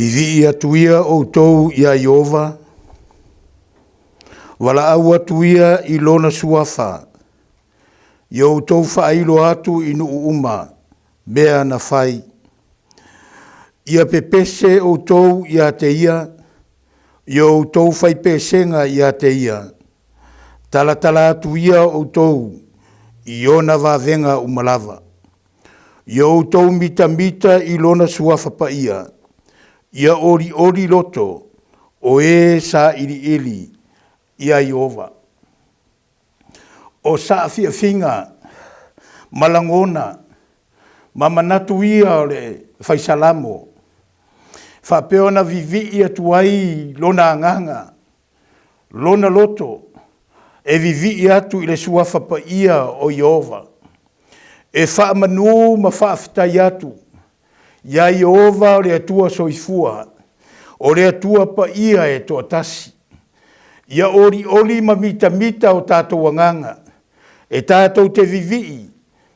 Vivii atu ia outou iā Ieova, valaau atu ia i lona suafa, ia outou faailo atu i nuu uma mea na fai. Ia pepese outou ia te ia, ia outou faipesega ia te ia, talatala atu ia outou i ona vavega uma lava. Ia outou mitamita i lona suafa paia, ia olioli loto o e sailiili iā Ieova. O saafiafiga ma lagona ma manatu ia o le Fai Salamo, faapea ona vivii atu ai lona agaga, lona loto, e vivii atu i le suafa paia o Ieova, e faamanu ma faafetai atu iā Ieova o le Atua soifua, o le Atua paia e toatasi. Ia olioli ma mitamita o tatou agaga, e tatou te vivii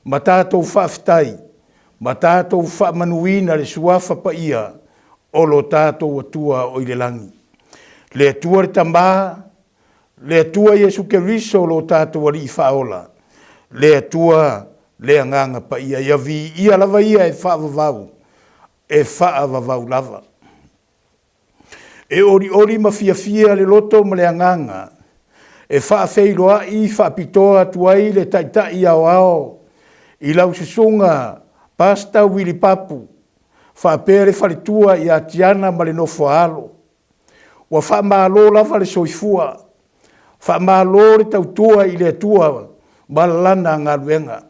ma tatou faafetai ma tatou faamanuina le suafa paia o lo tatou Atua o i le lagi. Le Atua le Tama, le Atua Iesu Keriso lo tatou Alii Faaola, le Atua le Agaga Paia, ia viia lava ia e faavavau, e faavavau lava. E olioli ma fiafia le loto ma le agaga, e faafeiloai faapitoa atu ai le Taitai Aoao i lau susuga Pastor Willy Papu, faapea le faletua ia Tiana ma le nofo a alo. Ua faamalo lava le soifua, faamalo le tautua i le Atua ma lana galuega.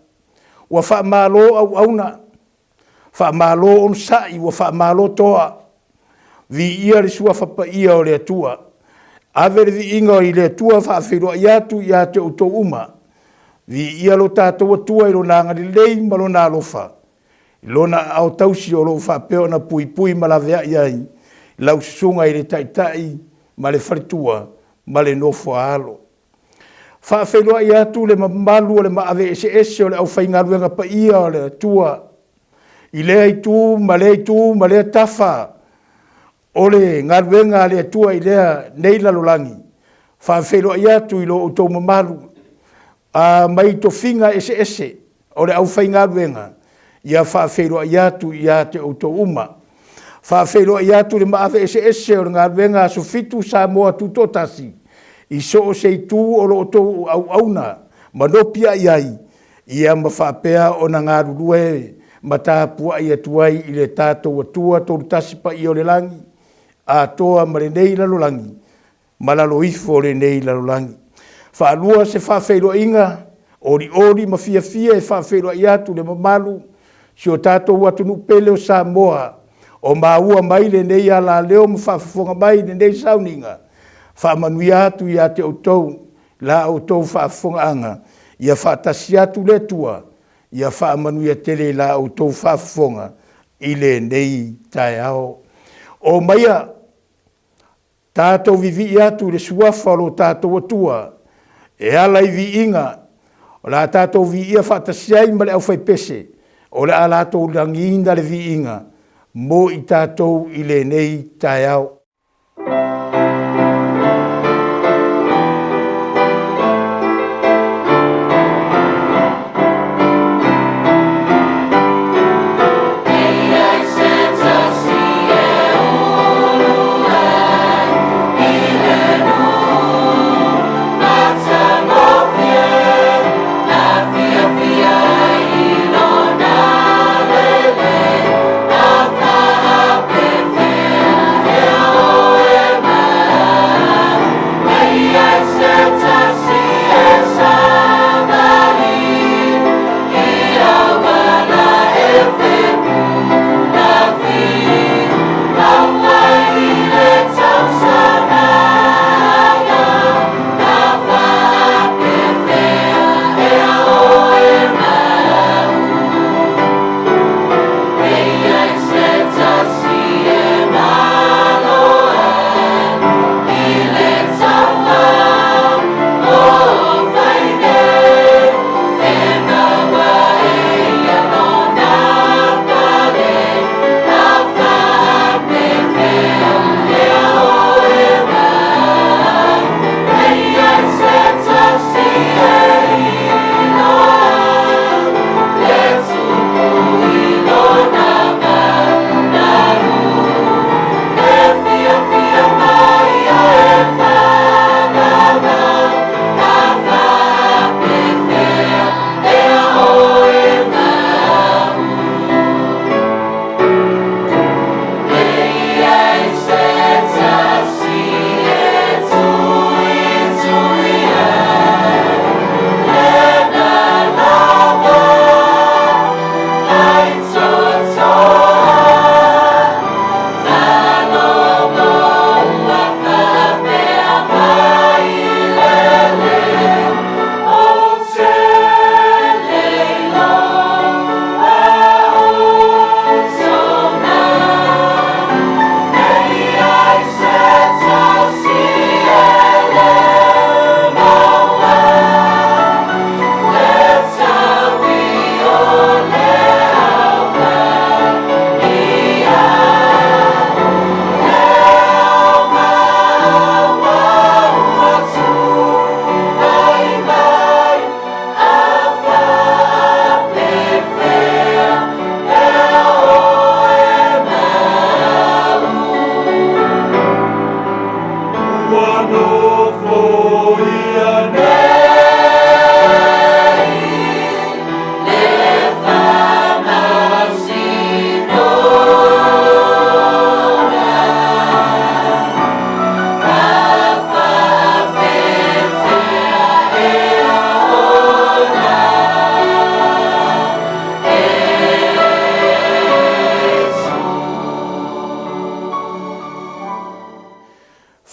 Ua faamalo auauna, faamalo onosai, ua faamalo toa. Viia le suafa paia o le Atua. Ave le viiga i le Atua faafeiloai atu ia te outou uma. Viia lo tatou Atua i lona agalelei ma lona alofa, i lona aao tausi o lo o faapea ona puipui ma laveai ai lau susuga i le Taitai ma le faletua ma le nofo a alo. Faafeiloai atu le mamalu o le maave eseese o le aufaigaluega paia o le Atua i lea itu ma lea itu ma lea tafa o le galuega a le Atua i lea nei lalolagi. Faafeiloai atu i lo outou mamalu a mai tofiga eseese o le aufaigaluega, ia faafeiloai atu ia te outou uma. Faafeiloai atu le maave eseese o le galuega Aso Fitu Samoa Tutoatasi i so o se itu o lo outou auauna ma nopiai ai, ia ma faapea ona galulue ma tapuai atu ai i le tatou Atua Tolutasi Paia o le Lagi, atoa ma lenei lalolagi ma lalo ifo o lenei lalolagi. Faalua se faafeiloaiga olioli ma fiafia e faafeiloai atu le mamalu si o tatou atunuu pele o Samoa o maua mai lenei alaleo ma faafofoga mai lenei sauniga. Faamanuia atu ia te outou la outou faafofogaaga, ia faatasi atu le Atua, ia faamanuia tele i la outou faafofoga i lenei taeao. O maia tatou vivii atu i le suafa o lo tatou Atua e ala i viiga, o le a tatou viia faatasi ai ma le aufaipese, o le a latou lagiina le viiga mo i tatou i lenei taeao.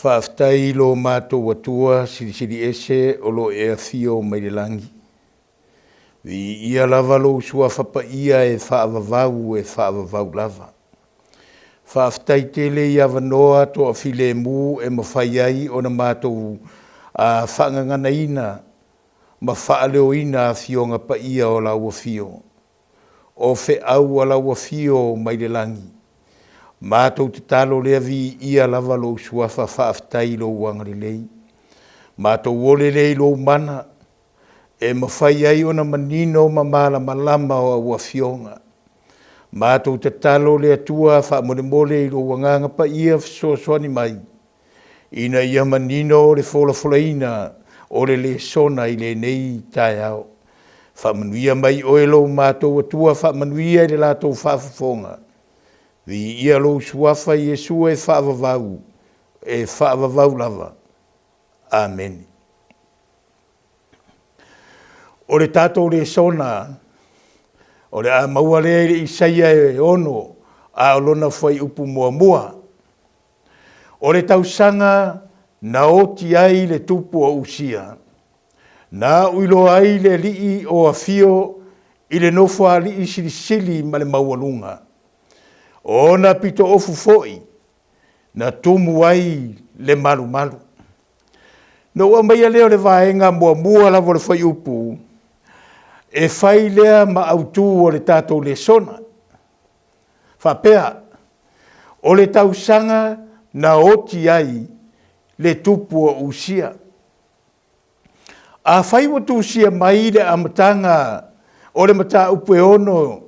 Faafetai i lo matou Atua Silisili Ese o lo o e afio mai le lagi. Viia lava lou Suafa Paia e faavavau e faavavau lava. Faafetai tele i avanoa toafilemu e mafai ai ona matou faagaganaina ma faaleoina Afioga Paia o lau Afio. O feau a lau Afio mai le lagi. Matou tatalo lea viia lava lou Suafa faafetai i lou agalelei. Matou ole lea i lou mana e mafai ai ona manino ma malamalama o au Afioga. Matou tatalo le Atua faamolemole i lou Agaga Paia fesoasoani mai ina ia manino le folafolaina o le lesona i lenei taeao. Faamanuia mai oe lo matou Atua, faamanuia i le latou faafofoga. Viia lou Suafa Iesu e faavavau, e faavavau lava. Amene. O le tatou lesona, o le a maua lea i le Isaia e 6, a o lona fuaiupu muamua. O le tausaga na oti ai le tupu o Usia, na auiloa ai le Alii o afio i le nofoalii silisili ma le maualuga. O ona pitoofu foi na tumu ai le malumalu. Na ou aumaia lea o le vaega muamua lava o le fuaiupu e fai lea ma autu o le tatou lesona. Faapea, o le tausaga na oti ai le tupu o Usia. Afai ua tusia mai le amataga o le mataupu e 6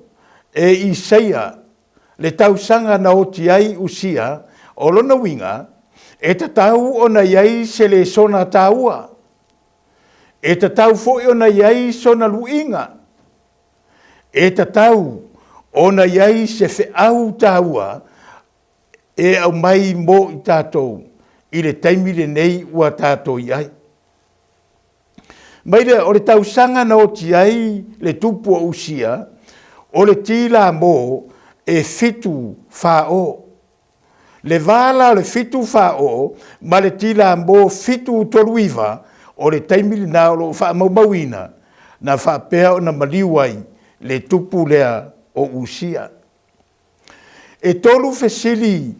e Isaia le tausaga na oti ai Usia, o lona uiga, e tatau ona i ai se lesona taua. E tatau foi ona i ai sona luiga. E tatau ona i ai se feau taua e aumai mo i tatou i le taimi lenei ua tatou i ai. Mai lea, o le tausaga na oti ai le tupu o Usia, o le Tilamo e 740. Le va la o le 740 ma le Tilamo 739, o le taimi lena o lo o faamaumauina na faapea ona maliu ai le tupu lea o Usia. E tolu fesili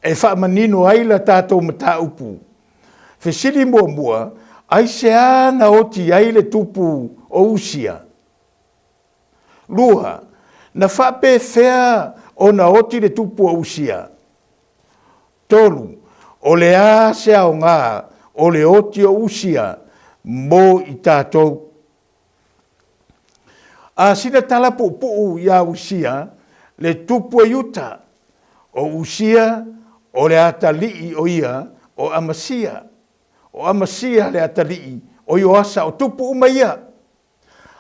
e faamanino ai la tatou mataupu. Fesili muamua, aisea na oti ai le tupu o Usia? Lua, na faapefea ona oti le tupu o Usia? Tolu, o le a se aoga o le oti o Usia mo i tatou? A sina tala puupuu iā Usia, le tupu o Iuta, o Usia o le atalii o ia o Amasia, o Amasia le atalii o Ioasa, o tupu uma ia.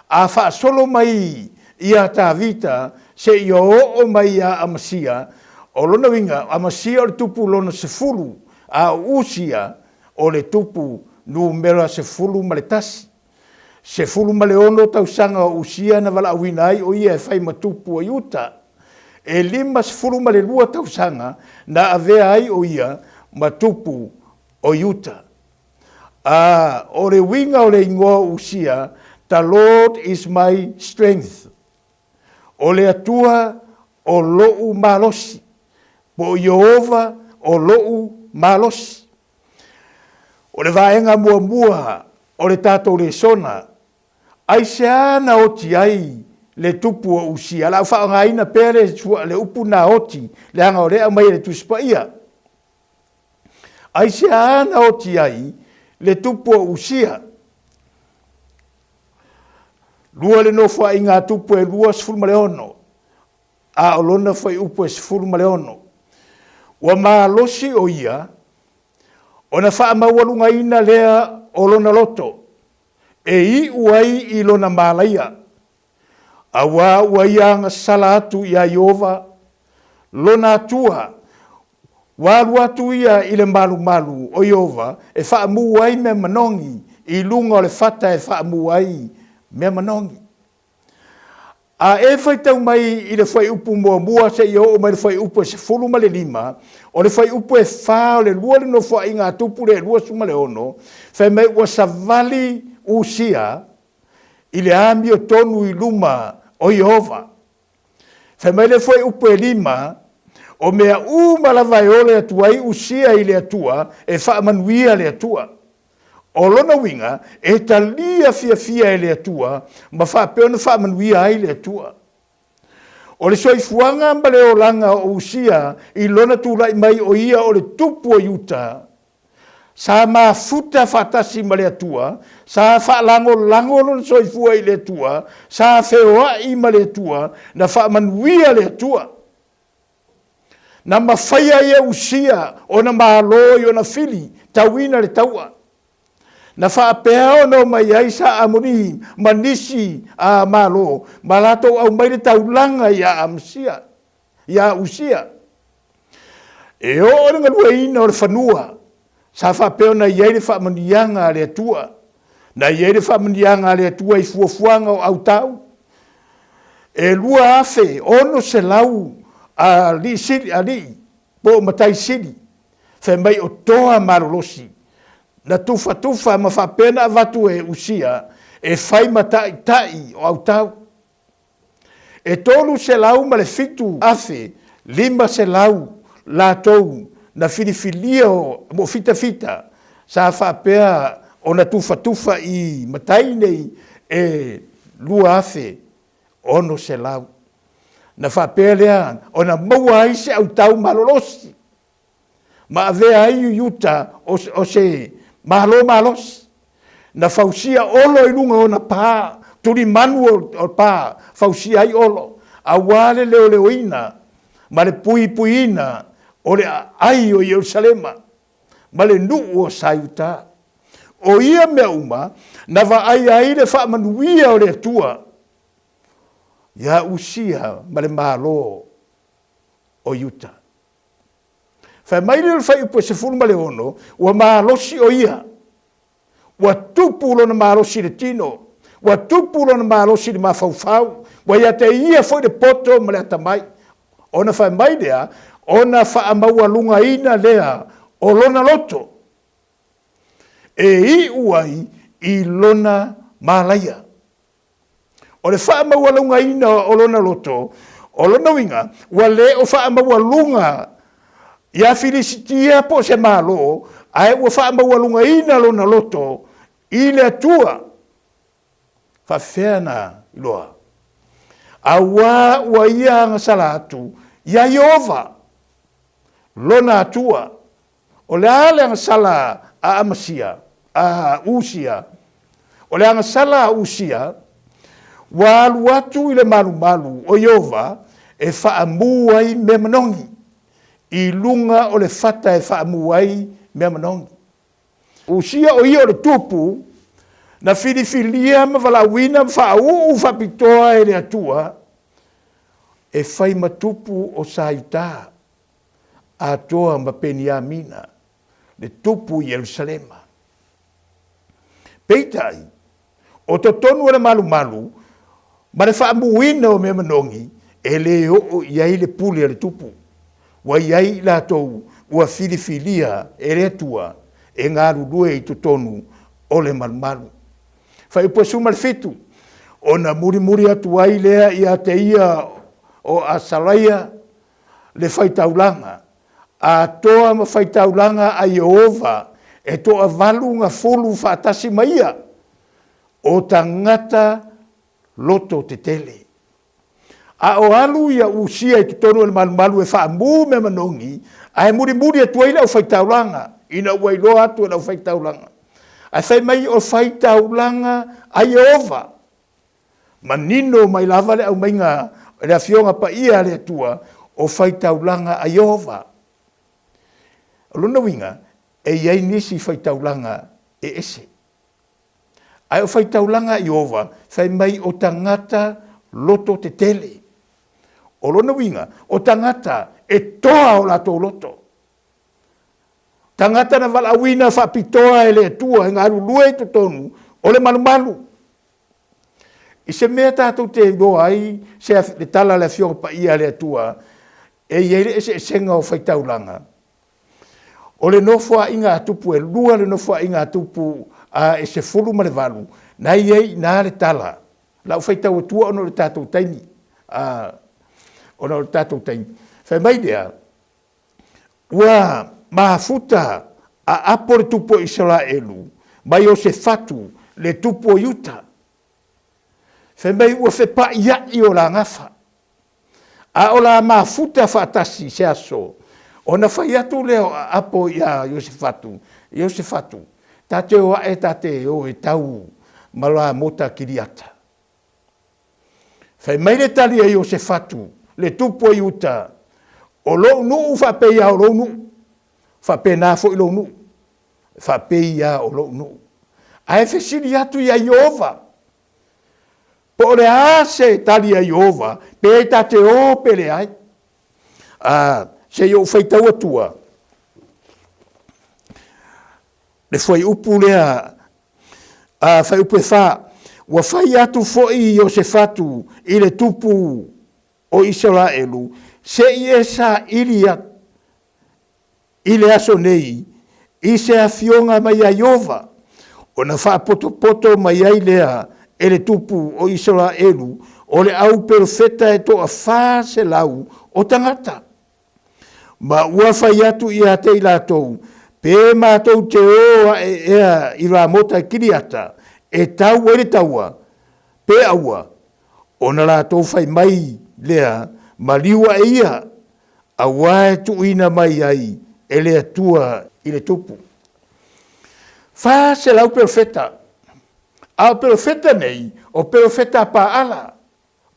A faasolo mai iā Tavita seia oo mai iā Amasia, o lona uiga, o Amasia o le tupu lona 10, a o Usia o le tupu numera 11. 16 tausaga o Usia na valaauina ai o ia e fai ma tupu o Iuta. E 52 tausaga na avea ai o ia ma tupu o Iuta. A o le uiga o le igoa o Usia, The Lord is my strength. O le Atua o loʻu malosi, po o Ieova o loʻu malosi. O le vaega muamua o le tatou lesona, aisea na oti ai le tupu o Usia? O le a ou faaaogaina pea le, le upu na oti, leaga o lea e aumai e le Tusi Paia. Aisea na oti ai le tupu o Usia? Lua le nofoaiga a tupu e 26, a o lona fuaiupu e 16. Ua malosi o ia ona faamaualugaina lea o lona loto, e iu ai i lona malaia, auā ua ia agasala atu iā Ieova, lona Atua, ua alu atu ia i le malumalu o Ieova e faamū ai mea manogi i luga o le fata e faamū ai mea manogi. A e faitau mai i le fuaiupu muamua seia oo mai i le fuaiupu e 15, o le fuaiupu e 4 o le lua le nofoaiga a Tupu le 26, fai mai ua savali Usia i le amiotonu i luma o Ieova. Fai mai le fuaiupu e 5, o mea uma lava e ole atu ai Usia i le Atua, e faamanuia le Atua. O lona uiga, e talia fiafia e le Atua ma faapea ona faamanuia ai le Atua. O le soifuaga ma le olaga o Usia i lona tulai mai o ia o le tupu o Iuta, sa mafuta faatasi ma le Atua, sa faalagolago lona soifua i le Atua, sa feoai ma le Atua, na faamanuia le Atua. Na mafai ai e Usia ona malo i ona fili tauina le taua. Na faapea ona omai ai sa Amoni ma nisi a Malo ma latou aumai le taulaga ia Amasia, ia Usia. E oo i le galueaiina o le fanua, sa faapea ona i ai le faamanuiaga a le Atua. Na i ai le faamanuiaga a le Atua i fuafuaga o autau. E 2,600 alii sili, alii po o matai sili, fai mai o toa malolosi, na tufatufa ma faapea na avatu e Usia e fai ma taitai o autau. E 307,500 latou na filifilia mo fitafita sa faapea ona tufatufa i matai nei e 2,600. Na faapea lea ona maua ai se autau malolosi ma avea ai Iuta o se malo malosi. Na fausia olo i luga o ona pa, tulimanu o pa, fausia ai olo, aua le leoleoina ma le puipuiina o le aai o Ierusalema ma le nuu o sa Iuta. O ia mea uma na vaaia ai le faamanuia o le Atua ia Usia ma le malo o Iuta. Fai mai le fuaiupu e 16, ua malosi o ia, ua tupu lona malosi i le tino, ua tupu lona malosi i le mafaufau, ua ia te ia foi le poto ma le atamai. Ona fai mai lea, ona faamaualugaina lea o lona loto, e iu ai i lona malaia. O le faamaualugaina o lona loto, o lona uiga, ua le o faamaualuga ia Filisitia po o se malo, ae ua faamaualugaina lona loto i le Atua. Faafefea na iloa? Auā ua ia agasala atu iā Ieova, lona Atua. O le a le agasala a Amasia, a Usia? O le agasala a Usia, ua alu atu i le malumalu o Ieova e faamu ai mea manogi, i luga o le fata e faamu ai mea manogi. Usia o ia o le tupu, na filifilia ma valaauina ma faauu faapitoa e le Atua e fai ma tupu o sa Iuta. atoa ma Peniamina, le tupu i Ierusalema. Peitai, o totonu o le malumalu ma le faamuina o mea manogi, e le oo i ai le pule a le tupu. Ua i ai i latou ua filifilia e le Atua e galulue i totonu o le malumalu. Fuaiupu 17, Ona mulimuli atu ai lea ia te ia o Asaraia le faitaulaga atoa ma faitaulaga a Ieova e toavalu gafulu faatasi ma ia, o tagata loto tetele. A o alu ia Usia i totonu o le malumalu e faamu mea manogi, ae mulimuli atu ai le aufaitaulaga, ina ua iloa atu e le aufaitaulaga. Ae fai mai o faitaulaga a Ieova. Manino mai lava le aumaiga e le Afioga Paia a le Atua o faitaulaga a Ieova. O lona uiga, e i ai nisi faitaulaga e ese. Ae o faitaulaga a Ieova, fai mai o tagata loto tetele. O lona uiga, o tagata e toa o latou loto. Tagata na valaauina faapitoa e le Atua e galulue i totonu o le malumalu. I se mea tatou te iloa ai se le tala a le Afioga Paia a le Atua e i ai le eseesega o faitaulaga, o le nofoaiga a Tupu e lua le nofoaiga a Tupu a e 18, na i ai i ina le tala. Lau faitau atua ona o le tatou taimi. A, ona o le tatou taimi. Fai mai lea, ua mafuta a apo le tupu o Isaraelu mai Iosefatu le tupu o Iuta. Fai mai ua fepa'ia'i o la gafa, a o la mafuta faatasi i se aso, ona fai atu lea o Aapo iā Iosefatu, Iosefatu, ta te o aʻe ta te o e tau ma Ramota Kiriata. Fai mai le tali a Iosefatu, le tupu o Iuta, O lou nuu faapei a o lou nuu, faapena foi lou nuu, faapei a o lou nuu. Ae fesili atu ia Ieova, po o le a se tali a Ieova, pe ta te o pe leai. A, se i ou faitau atua le fuaiupu lea, a, fuaiupu e 4, ua fai atu foi Iosefatu i le tupu o Isaraelu, se i e saili i le aso nei i se afioga mai ia Ieova, ona faapotopoto mai ai lea e le tupu o Isaraelu o le au perofeta e toa-400 o tagata. Ma ua fai atu ia te i latou, Pe matou te o ae ea i Ramota Kiriata e tau ai le taua, pe aua, ona latou fai mai lea, Maliu ae ia, auā e tuuina mai ai e le Atua i le tupu. 400 perofeta, a o perofeta nei, o perofeta a Paala,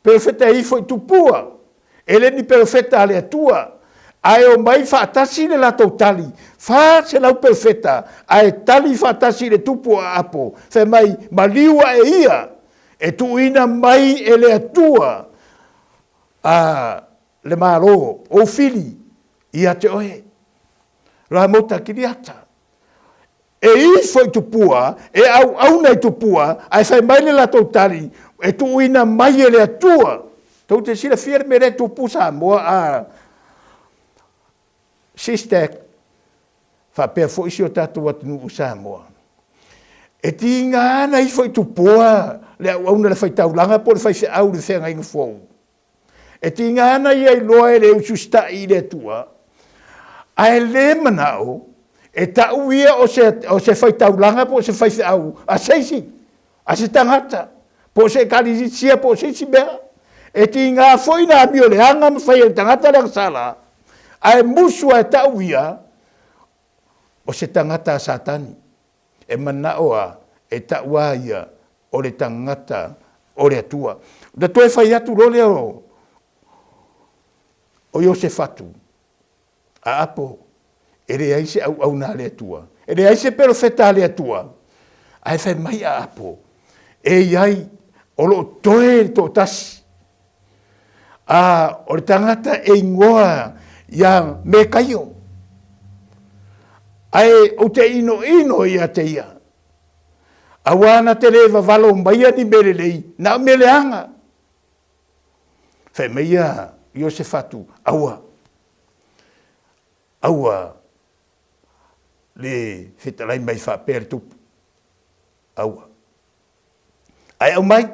Perofeta e ifo i tupua, e le ni perofeta a le Atua, ae omai faatasi le latou tali, 400 perofeta, ae tali faatasi i le tupu o Aapo, fai mai, maliu ae ia, e tuuina mai e le Atua a le Malo, ou fili ia te oe. Ramota Kiriata. E ifo i tupua, e auauna i tupua, ae fai mai le latou tali, e tuuina mai e le Atua. Tou te silafia le mea lea e tupu Samoa a SISTAC faapea foi si o tatou atunuu o Samoa. E tiga ana ifo i tupua le auauna le faitaulaga po o le faifeau i le feagaiga fou. E tiga ana ia iloa e le ususitaʻi i le Atua, ae le manao e ta'u ia o se, o se faitaulaga po o se faifeau a se isi, a se tagata, po o se ekalesia po o se isi mea. E tiga foi na amio leaga ma fai e le tagata le agasala, ae musu a e ta'u ia o se tagata a Satani. E manao a e ta'u a ia o le tagata o le Atua. Na toe fai atu loa lea o, o Iosefatu, Aapo, e leai se auauna a le Atua, e leai se perofeta a le Atua, ae fai mai Aapo, e i ai, o lo o toe le toatasi, a o le tagata e igoa ia Mekaio, ae ou te inoino ia te ia, Auā na te lē vavalo maia ni mea lelei, na o mea leaga. Fai mai ia Iosefatu, Aua, aua le fetalai mai faapea le tupu. Aua. Ae aumai.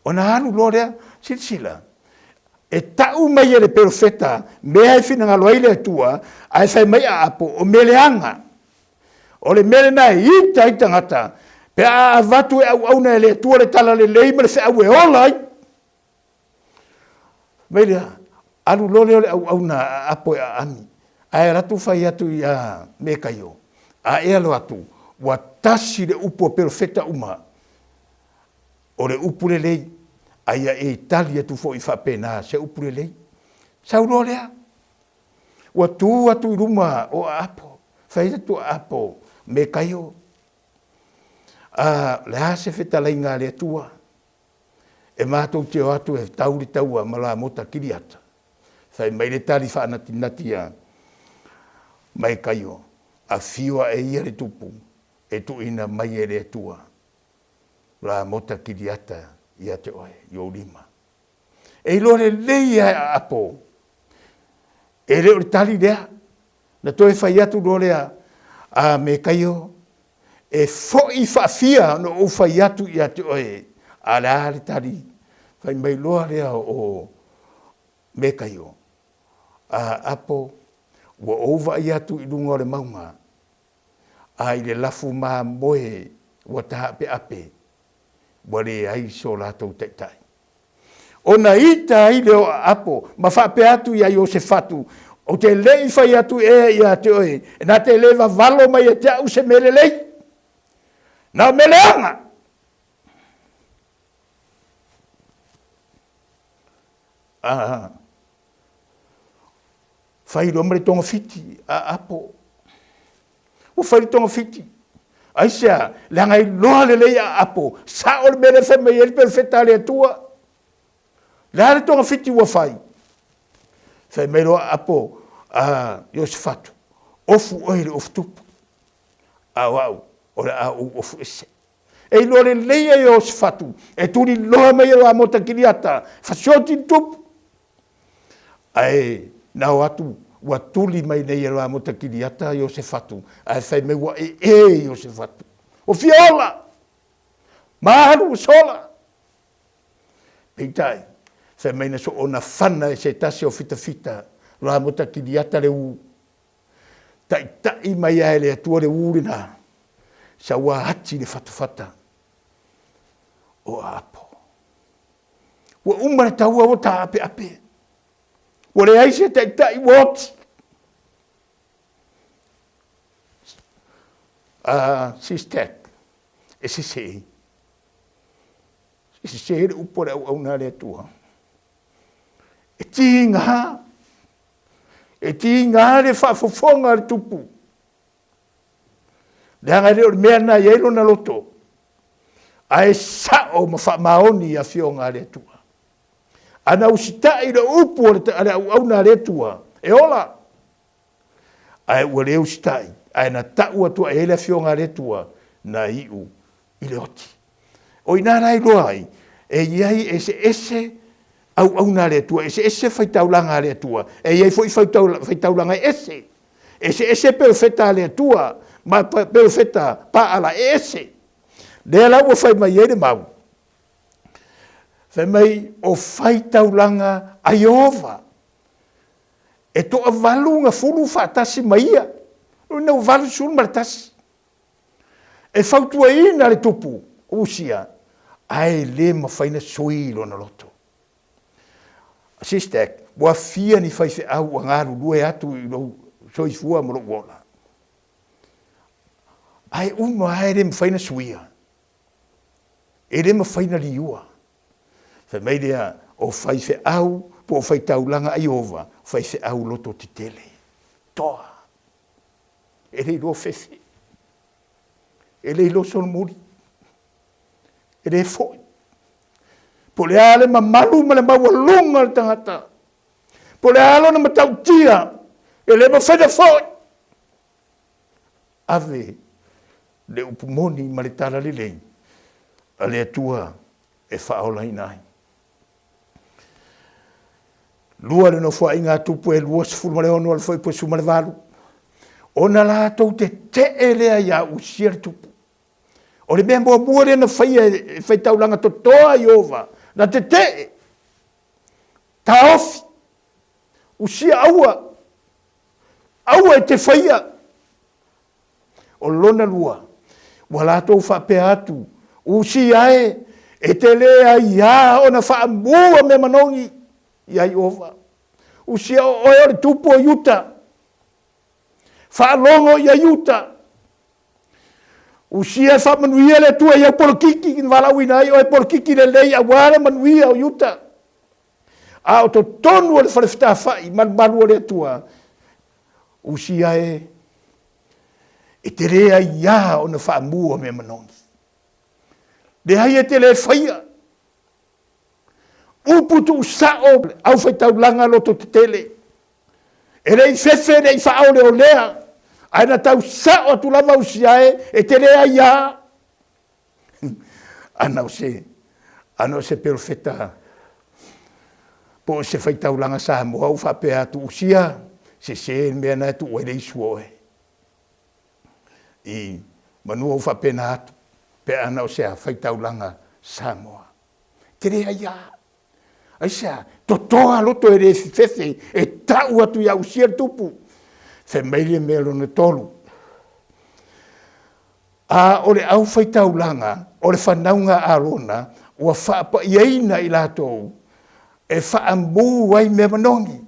Ona alu loa lea, silasila, e ta'u mai e le perofeta mea e finagalo ai le Atua, ae fai mai Aapo, o mea leaga. O le mea lena e ita ai tagata, pe a avatu e auauna e le Atua le tala lelei ma le feau e ola ai. Mai lea, alu loa lea o le auauna a Aapo e aami, ae alu atu fai atu ia Mekaio, a e alo atu, ua tasi le upu a perofeta uma, O le upu lelei, a ia e tali atu foi faapena se upu lelei. Sau loa lea, ua tu atu i luma o Aapo, fai atu Aapo, Mekaio, a le a se fetalaiga a le Atua, e matou te o atu e tau le taua ma Ramota Kiriata. Fai mai le tali faanatinati a Mekaio, afio ae ia le tupu e tuuina mai e le Atua. Ramota Kiriata ia te oe i ou lima. E iloa lelei lava e Aapo, e le o le tali lea. Na toe fai atu loa lea a Mekaio, e foi faafia ona ou fai atu ia te oe, a o le a le tali? Fai mai loa lea o Mekaio, a Apo, ua ou vaai atu i luga o le mauga, a i le lafu mamoe ua taapeape, ua leai so latou taitai. Ona ita ai lea o Aapo ma faapea atu iā Iosefatu, Ou te le i fai atu ea ia te oe, na te le vavalo mai ia te au se mea lelei, na o mea leaga. A fai loa ma le togafiti a Aapo. Ua fai le togafiti. Aisea? Leaga e iloa lelei a Apo, sao le mea lea e fai mai ai le perofeta a le Atua. Le a le togafiti ua fai? Fai mai loa Apo a Iosefatu, ofu oe i le ofu tupu, a o au o le a ou ofu ese. E iloa lelei e Iosefatu, e tuliloa mai e Ramota Kiriata, fasioti le tupu. Ae na o atu ua tuli mai nei e Ramota Kiriata Iosefatu, ae fai mai ua ee Iosefatu. Ua fia ola! Malu ua sola! Peitai, fai mai na soona fana e se tasi o fitafita Ramota Kiriata le ū. Taitai mai lava e le Atua le ū lena, saua ati le fatafata o Aapo. Ua uma le taua ua taapeape. Ua leai se taitai ua oti. Sistek, e sese. E sese le upu a le auauna a le Atua. E tiga, e tiga le faafofoga a le tupu. Leaga e le o le mea lena e i ai lona loto, ae sao ma faamaoni i afioga a le Atua. Ana usitai i le upu a le auauna a le Atua, e ola. Ae ua le usitai, ae na tau atu ai le afioga a le Atua, na iu i le oti. O i ina la iloa ai, e i ai eseese auauna a le Atua, eseese faitaulaga a le Atua, e i ai foi faitaulaga e ese. Eseese perofeta a le Atua ma perofeta Paala e ese. Lea la ua fai mai ai le mau, fai mai o faitaulaga a Ieova e toavalu gafulu faatasi ma ia, lona ua 81. E fautuaina le tupu o Usia, ae le mafai na sui lona loto. Sistek, ua fia ni faifeau ua galulue atu i lou soifua ma lou ola. Ae uma lava e le mafai na suia. E le mafai na liua. Fai mai lea, o faifeau po o faitaulaga a Ieova, faifeau loto tetele. Toa. E le iloa fefe. E le iloa solomuli. E le foi. Po o le a le mamalu ma le maualuga o le tagata, po o le a lona matautia, e le mafai ona foi. Ave le upu moni ma le tala lelei a le Atua e faaolaina ai. Lua le nofoaiga a Tupu e 26 a le fuaiupu e 18. Ona latou tetee lea ia Usia le tupu. O le mea muamua lea na faia e faitaulaga totoa a Ieova, na tetee, taofi, usia aua, aua e te faia. O lona lua, ua latou faapea atu, Usia e, e te lē aiā ona faamua mea manogi iā Ieova. Usia o oe o le tupu o Iuta, faalogo ia Iuta, Usia e faamanuia le Atua i au polokiki na valaauina ai oe polokiki lelei aua le manuia o Iuta. A o totonu o le fale fetafai malumalu o le Atua, usia e, e te le aiā ona faamua mea manogi. Leai e te le faia. Upu tuusao aufaitaulaga loto tetele. E le i fefe, e le i faaoleolea, ae na tau sao atu lava Usia e, e te le aiā. Ana o se. Ana o se perofeta po o se faitaulaga Samoa ua faapea atu, Usia, sese le mea na e tuu ai le isu o oe. I manua ua faapena atu, pe ana o se faitaulaga Samoa. Tele aia. Aisea? Totoa loto e le fefefe e tau atu ia Usia le tupu. Fai mai le mea lona tolu. A o le aufaitaulaga o le fanauga a Arona ua faapaiaina i latou e faamu ai mea manogi.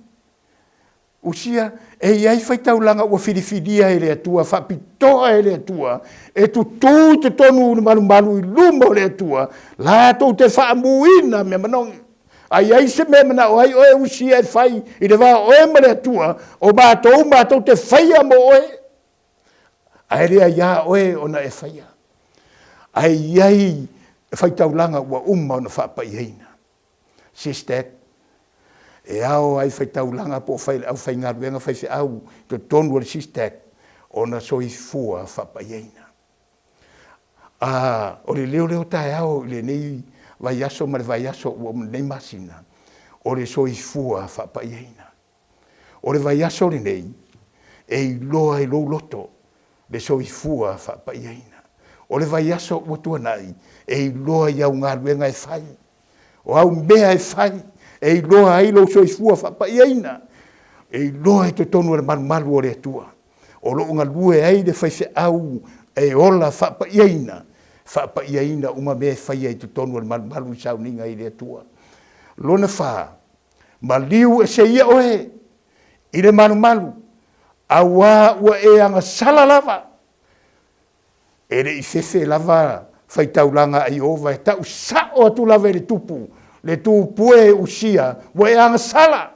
Usia, e i ai faitaulaga ua filifilia e le Atua, faapitoa e le Atua, e tutū i totonu i le malumalu i luma o le Atua, latou te faamuina mea manogi. A i ai se mea e manao ai oe Usia e fai i le va o oe ma le Atua, o matou matou te faia mo oe. Ae le aiā oe ona e faia. Ae i ai faitaulaga ua uma ona faapaiaina. SISTEC, e ao ai faitaulaga po o fai le aufaigaluega faifeau i totonu o le SISTEC ona soifua faapaiaina. A o le leo lea o taeao i lenei vaiaso ma le vaiaso ua uma lenei masina, o le soifua faapaiaina. O le vaiaso lenei, e iloa i lou loto le soifua faapaiaina. O le vaiaso ua tuanai, e iloa i au galuega e fai, o au mea e fai, e iloa ai lou soifua faapaiaina, e iloa i totonu o le malumalu o le Atua. O lo o galue ai le faifeau e ola faapaiaina, faapaiaina uma mea e faia i totonu o le malumalu i sauniga i le Atua. Lona fa, Maliu ese ia oe i le malumalu, auā ua e agasala lava. E le i fefe lava faitaulaga a Ieova e tau sao atu lava i le tupu, le tupue e Usia, ua e agasala.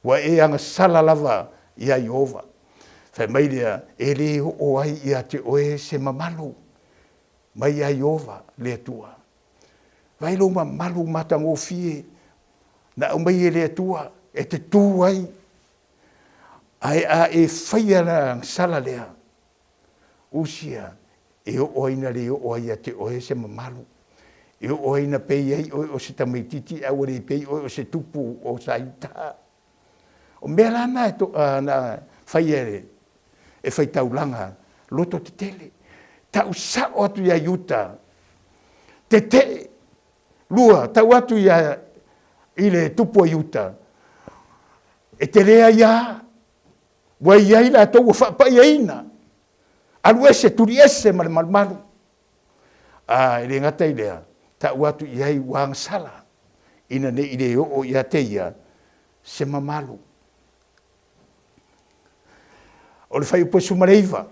Ua e agasala lava iā Ieova. Fai mai lea, e le oo ai ia te oe se mamalu mai iā Ieova le Atua. Vaai lou mamalu matagofie na aumai e le Atua e te tu ai, ae a e faia le agasala lea, Usia, e oo ai na le oo ai ia te oe se mamalu, e oo ai na pei ai oe o se tamaititi ae ua le pei oe o se tupu o Saita. O mea la na e to, na faia e, e faitaulaga loto tetele. Tau sao atu ia Iuta, tetee. Lua, tau atu ia i le tupu o Iuta, e te le aiā, ua i ai latou ua faapaiaina, alu ese, tuli ese ma le malumalu. A e le gata i lea, tau atu i ai ua agasala, ina ne i le oo ia te ia se mamalu. O le fuaiupu 19,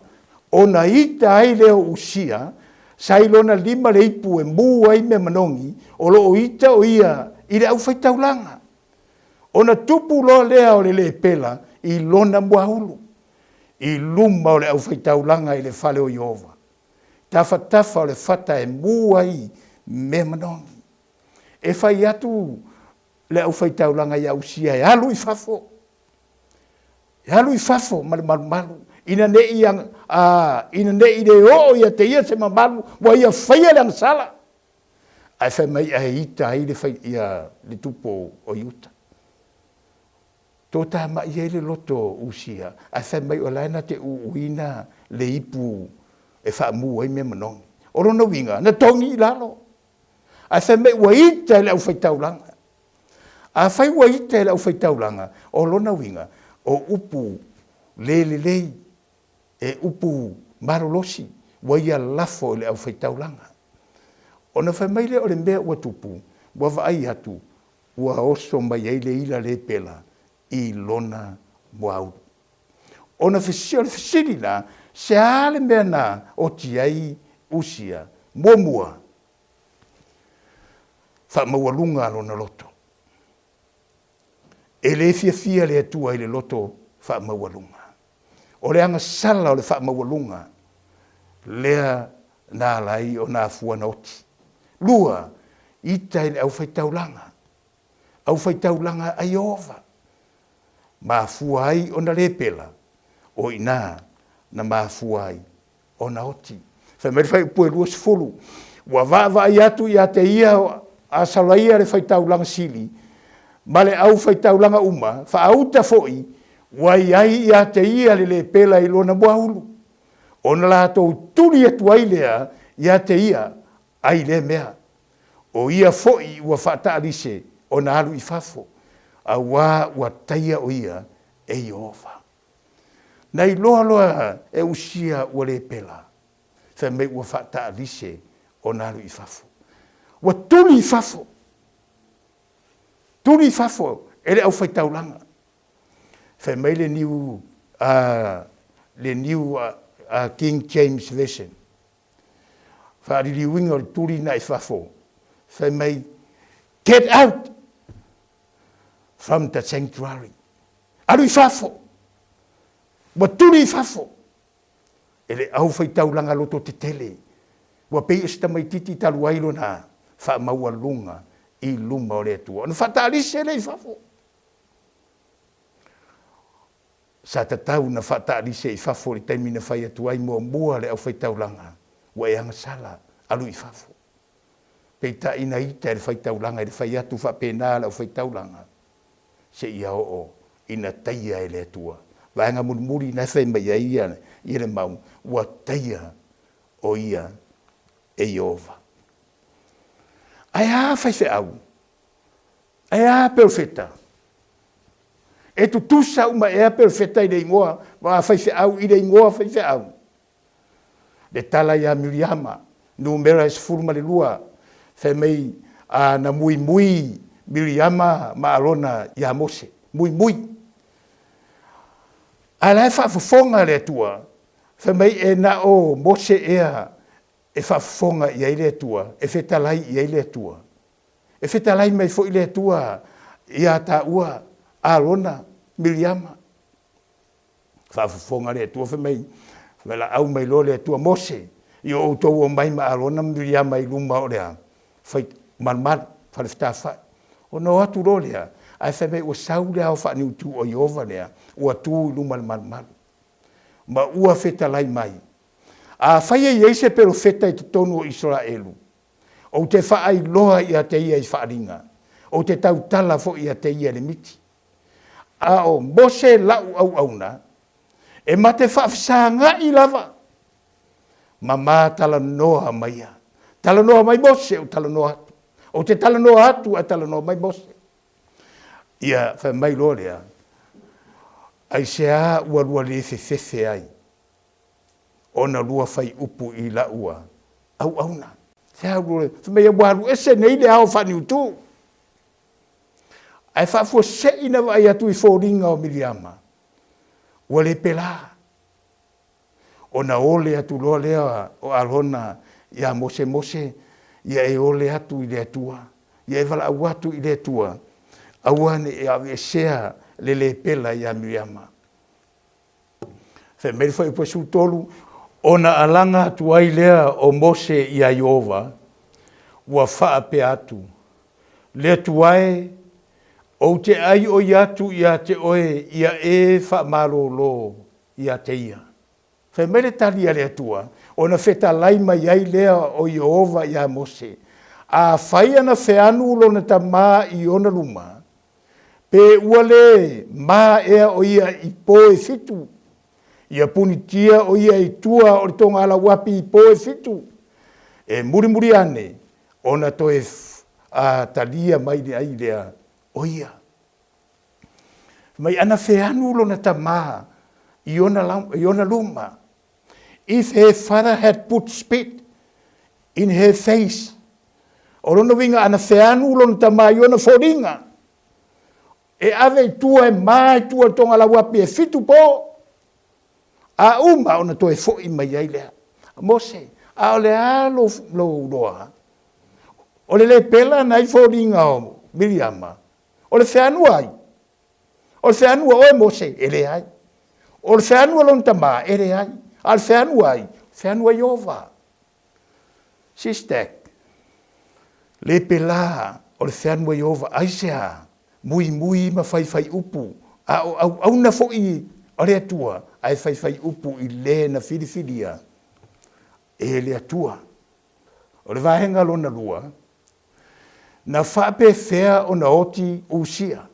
ona ita ai lea o Usia, sa i lona lima le ipu e mu ai mea manogi, o lo o ita o ia i le aufaitaulaga. Ona tupu loa lea o le lepela i lona muaulu, i luma o le aufaitaulaga i le fale o Ieova, tafatafa o le fata e mu ai mea manogi. E fai atu le aufaitaulaga ia Usia e alu i fafo, e alu i fafo ma le malumalu, ina ne i, a, ina ne i le oo ia te ia se mamalu, ua ia faia le agasala. Ae fai mai ae ita ai le, fai, ia, le tupu o Iuta. Totamai ai le loto o Usia, ae fai mai o la e na te uuina le ipu e faamu ai mea manogi. O lona uiga, na togi i lalo. Ae fai mai ua ita e le aufaitaulaga. Afai ua ita e le aufaitaulaga, o lona uiga, o upu le lelei, e upu malolosi, ua ia lafo i le aufaitaulaga. Ona fai mai lea o le mea ua tupu, ua vaai atu, ua oso mai ai le ila lepela i lona muaulu. Ona fesili, o le fesili la, se a le mea na oti ai Usia? Muamua, faamaualuga lona loto. E le fiafia le Atua i le loto faamaualuga. O le agasala o le faamaualuga lea na ala ai ona afua na oti. Lua, ita i le aufaitaulaga. Aufaitaulaga a Ieova. Mafua ai ona lepela, o i ina na mafua ai ona oti. Fai mai le fuaiupu e 20. Ua vaavaai atu ia te ia o Asalaia le faitaulaga sili, ma le aufaitaulaga uma, faauta foi, ua i ai ia te ia le lepela i lona muaulu, ona latou tuli atu ai lea ia te ia, ai lea mea. O ia foi ua faataalise ona alu i fafo, auā ua taia o ia e Ieova. Na iloa loa e Usia ua lepela, fai mai ua faataalise ona alu i fafo. Ua tuli i fafo, tuli i fafo e le aufaitaulaga. Fai mai le New, le New King James Version, faaliliuina o le tuli na i fafo, fai mai, get out from the sanctuary. Alu i fafo, ua tuli i fafo e le aufaitaulaga loto tetele, ua pei o se tamaititi talu ai lona faamaualuga i luma o le Atua. Ona faataalise lea i fafo. Sa tatau ona faataalise i fafo i le taimi na fai atu ai muamua le aufaitaulaga, ua e agasala, alu i fafo. Peitai na ita e le faitaulaga i le fai atu faapena a le aufaitaulaga, seia oo ina taia e le Atua. Vaega mulimuli na e fai mai ai ia le mau, ua taia o ia e Ieova. Ae a faifeau? Ae a perofeta? E tutusa uma ea perofeta i le igoa faifeau i le igoa faifeau? Le tala ia Miriama, numera e 12, fai mai a na muimui Miriama ma Arona ia Mose. Muimui. Ae la e faafofoga le Atua, fai mai e na o Mose ea e faafofoga i ai le Atua, e fetalai i ai le Atua. E fetalai mai foi le Atua ia taua Arona, Miriama. Faafofoga le Atua fai mai, valaau mai loa le Atua, Mose, ia outou omai ma Arona ma Miriama i luma o le a? Fai malumalu, fale fetafai. Ona o atu loa lea, ae fai mai ua sau le ao faaniutiu o Ieova lea, ua tu i luma o le malumalu. Ma ua fetalai mai, Afai e i ai se perofeta i totonu o Isaraelu, Ou te faailoa ia te ia i faaaliga, ou te tautala foi ia te ia i le miti. A o Mose lau auauna, e ma te faafesagaʻi lava, ma ma talanoa mai ia. Talanoa mai Mose, ou talanoa atu. Ou te talanoa atu, ae talanoa mai Mose. Ia, fai mai loa lea, aisea ua lua le fefefe ai ona lua fai upu i lau auauna. Fai mai ua alu ese nei le ao faaniutu. Ae faafuasei na vaai atu i foliga o Miriama, ua le pela. Ona ole atu loa lea o Arona ia Mose, Mose, ia e ole atu i le Atua, ia e valaau atu i le Atua, aua ne i aveesea le lepela ia Miriama. Fai mai le fuaiupu 13, ona alaga atu ai lea o Mose iā Ieova, ua faapea atu, Le Atua e, ou te ʻaiʻoi atu iā te oe ia e faamalōlō iā te ia. Fai mai le tali a le Atua, ona fetalai mai ai lea o Ieova iā Mose, Afai ana feanu lona tamā i ona luma, Pe ua le ma ea o ia i po e fitu, ia punitia o ia i tua o le togalauapi i po e fitu, e mulimuli ane ona toe a talia mai ai lea o ia. Mai ana feanu lona tamā i ona, i ona luma. If her father had put spit in her face, o lona uiga ana feanu lona tama i ona foliga, e ave i tua e ma i tua i Togalauapi e fitu po, a uma ona toe foi mai ai lea. Mose, a o le a lou, lou loa? O le lepela na i foliga o Miriama, o le feanu ai. O le feanu a oe Mose, e leai. O le feanu a lona tamā, e leai. A o le feanu ai, feanu a Ieova. Sistek, le pela o le feanu a Ieova, aisea, muimui ma faifai upu, a o auauna foi a le Atua, ae faifai upu i le na filifilia e le Atua. O le vaega lona lua, na faapefea ona oti Usia?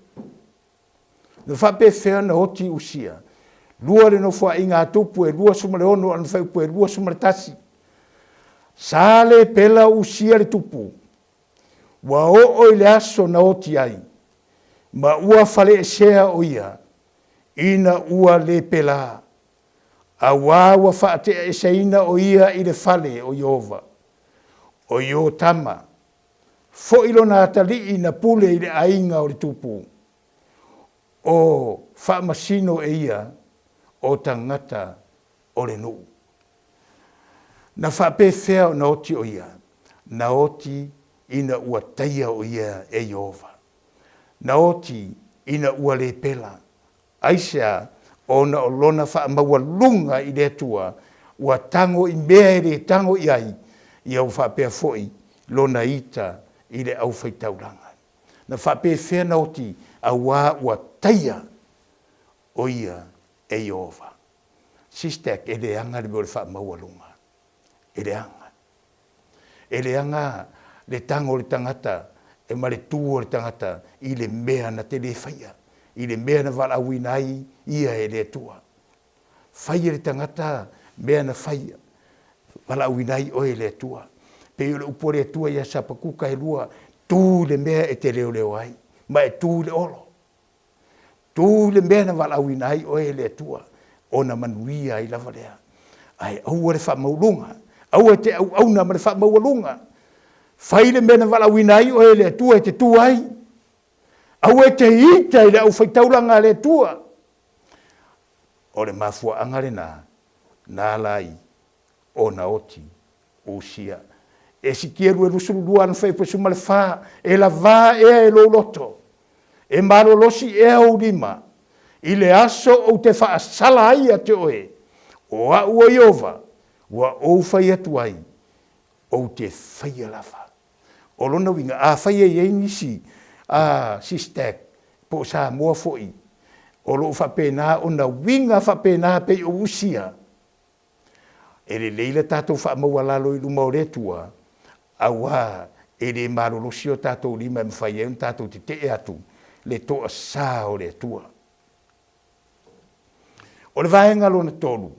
Na faapefea ona oti Usia? Lua le nofoaiga a Tupu e 26 a na fuaiupu e 21. Sa le pela Usia le tupu, ua oo i le aso na oti ai, ma ua faleesea o ia, ina ua le pela, auā ua faateaeseina o ia i le fale o Ieova. O Iotama foi lona atalii na pule i le aiga o le tupu, o faamasino e ia o tagata o le nuu. Na faapefea ona oti o ia? Na oti ina ua taia o ia e Ieova. Na oti ina ua le pela. Aisea? Ona o lona faamaualuga i le Atua, ua tago i mea e le tago i ai, ia ua faapea foi lona ita i le aufaitaulaga. Na faapefea na oti? Auā ua taia o ia e Ieova. Sister, e leaga le mea o le faamaualuga. E leaga. E leaga le tago o le tagata e ma le tu o le tagata i le mea na te le faia, i le mea na valaauina ai ia e le Atua. Fai e le tagata mea na faia, valaauina ai oe e le Atua. Pei o le upu a le Atua ia Sapakuka e lua, tu i le mea e te leoleo ai, ma e tu i le olo. Tu i le mea na valaauina ai oe e le Atua, ona manuia ai lava lea. Ae aua le faamaualuga, aua e te auauna ma le faamaualuga. Fai le mea na valaauina ai oe e le Atua e te tu ai. Aua e te ita i le aufaitaulaga a le Atua. O le mafuaaga lena na ala ai ona oti Usia. Esikielu e 22 ana fuaiupu e 14, E lavā ea e lou loto, e malolosi ea ou lima, i le aso ou te faasala ai ia te oe, o au o Ieova, ua ou fai atu ai, ou te faia lava. O lona uiga, afai e i ai nisi a SysTag po o Samoa foi o lo o faapena ona uiga faapena pei o Usia, E lelei le tatou faamaualalo i luma o le Atua, auā e le malolosi o tatou lima e mafai ai ona tatou tetee atu le toasā o le Atua. O le vaega lona tolu,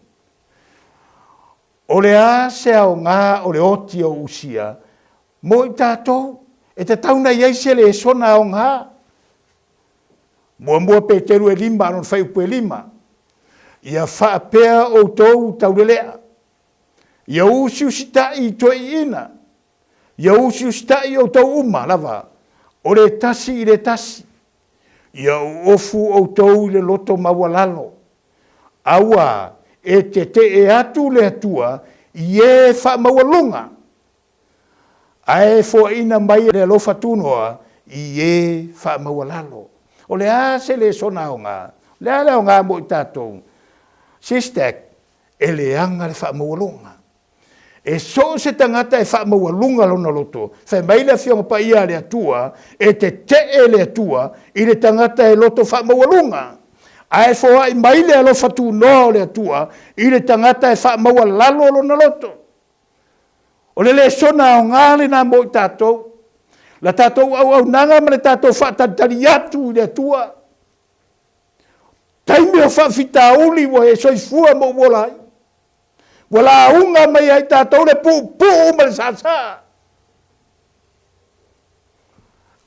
o le a se aoga o le oti o Usia mo i tatou? E tatau ona i ai se lesona aoga. Muamua Peteru e lima lona fuaiupu e lima. Ia faapea outou taulelea, ia usiusitai i toeaiina, ia usiusitai outou uma lava, o le tasi i le tasi. Ia oofu outou i le loto maualalo, auā e tetee atu le Atua i e faamaualuga. Ae foaina mai le alofa tunoa i e faamaualalo. O le a se lesona aoga? O le a le aoga mo i tatou? Sister, e leaga le faamaualuga. E so o se tagata e faamaualuga lona loto. Fai mai le Afioga Paia a le Atua, e tetee le Atua i le tagata e loto faamaualuga. Ae foai mai le alofa tunoa o le Atua i le tagata e faamaualalo lona loto. O le lesona aoga lena mo i tatou. La tatou auaunaga ma le tatou faatalitali atu i le Atua. Taimi o faafitauli ua e soifua ma ou ola ai. Ua lauga mai ai tatou le puupuu ma le sāsā.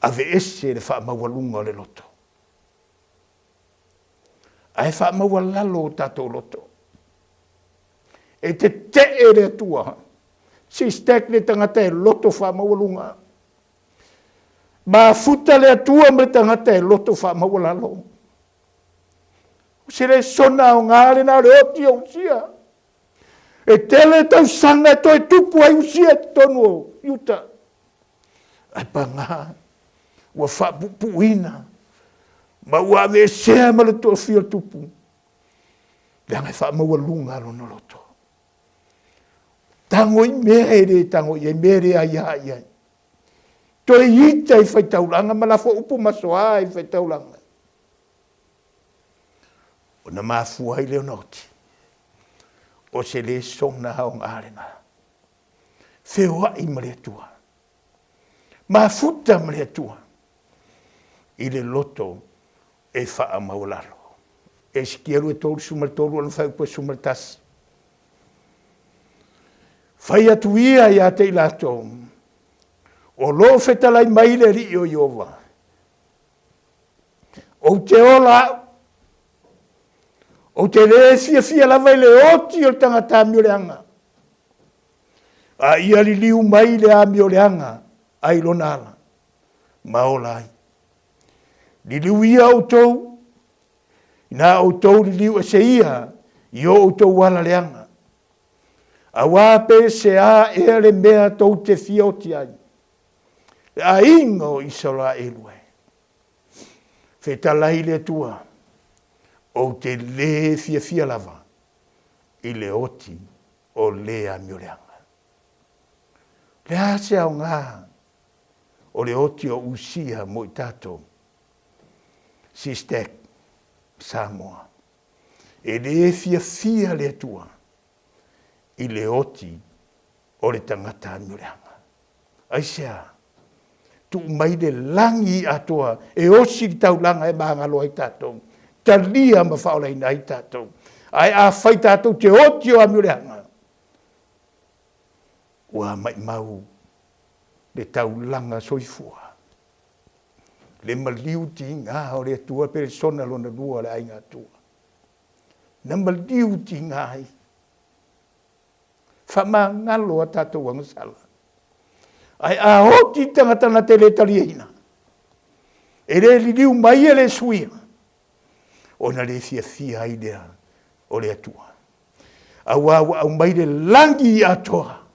Aveese le faamaualuga o le loto. Ae faamaualalo o tatou loto. E tetee le Atua. Sistek le tagata e loto faamaualuga. Mafuta le Atua ma le tagata e loto faamaualalo. O se lesona aoga lena o le oti o Usia. E tele tausaga e toe tupu ai Usia i totonu o Iuta. Ae paga, ua faapuupuuina ma ua aveesea ma le toafia o tupu. Leaga e faamaualuga lona loto. Tago i mea e le tago i ai, mea e le aia i ai. Toe ita i faitaulaga ma lafo upu masoa i faitaulaga. Ona mafua ai lea ona oti. O se lesona aoga lena. Feoai ma le Atua. Mafuta ma le Atua i le loto e faamaualalo. Esekielu e 33 ona faaiupu e 11. Fai atu ia ia te i latou, o lo o fetalai mai le Alii o Ieova, Ou te ola au, ou te le fiafia lava i le oti o le tagata amioleaga, a ia liliu mai le amioleaga ai lona ala, ma ola ai. Liliu ia outou, inā outou liliu ese ia i o outou ala leaga, auā pe se a ea le mea tou te fia oti ai, le aiga o Isaraelu e. Fetalai le Atua, ou te lē fiafia lava i le oti o lē amioleaga. Le a se aoga o le oti o Usia mo i tatou? Sistek, Samoa. E lē fiafia le Atua i le oti o le tagata amioleaga. Aisea? Tuu mai le lagi atoa e osi le taulaga e magalo ai tatou, talia ma faaolaina ai tatou. Ae afai tatou te oti o amioleaga, ua maimau le taulaga soifua, le maliu tiga o le Atua peresona lona lua o le aiga Atua. Na maliu tiga ai. Faamagalo a tatou agasala. Ae a oti le tagata na te le taliaina, e le liliu mai e le suia, ona le fiafia ai lea o le Atua. Auā ua aumai le lagi atoa,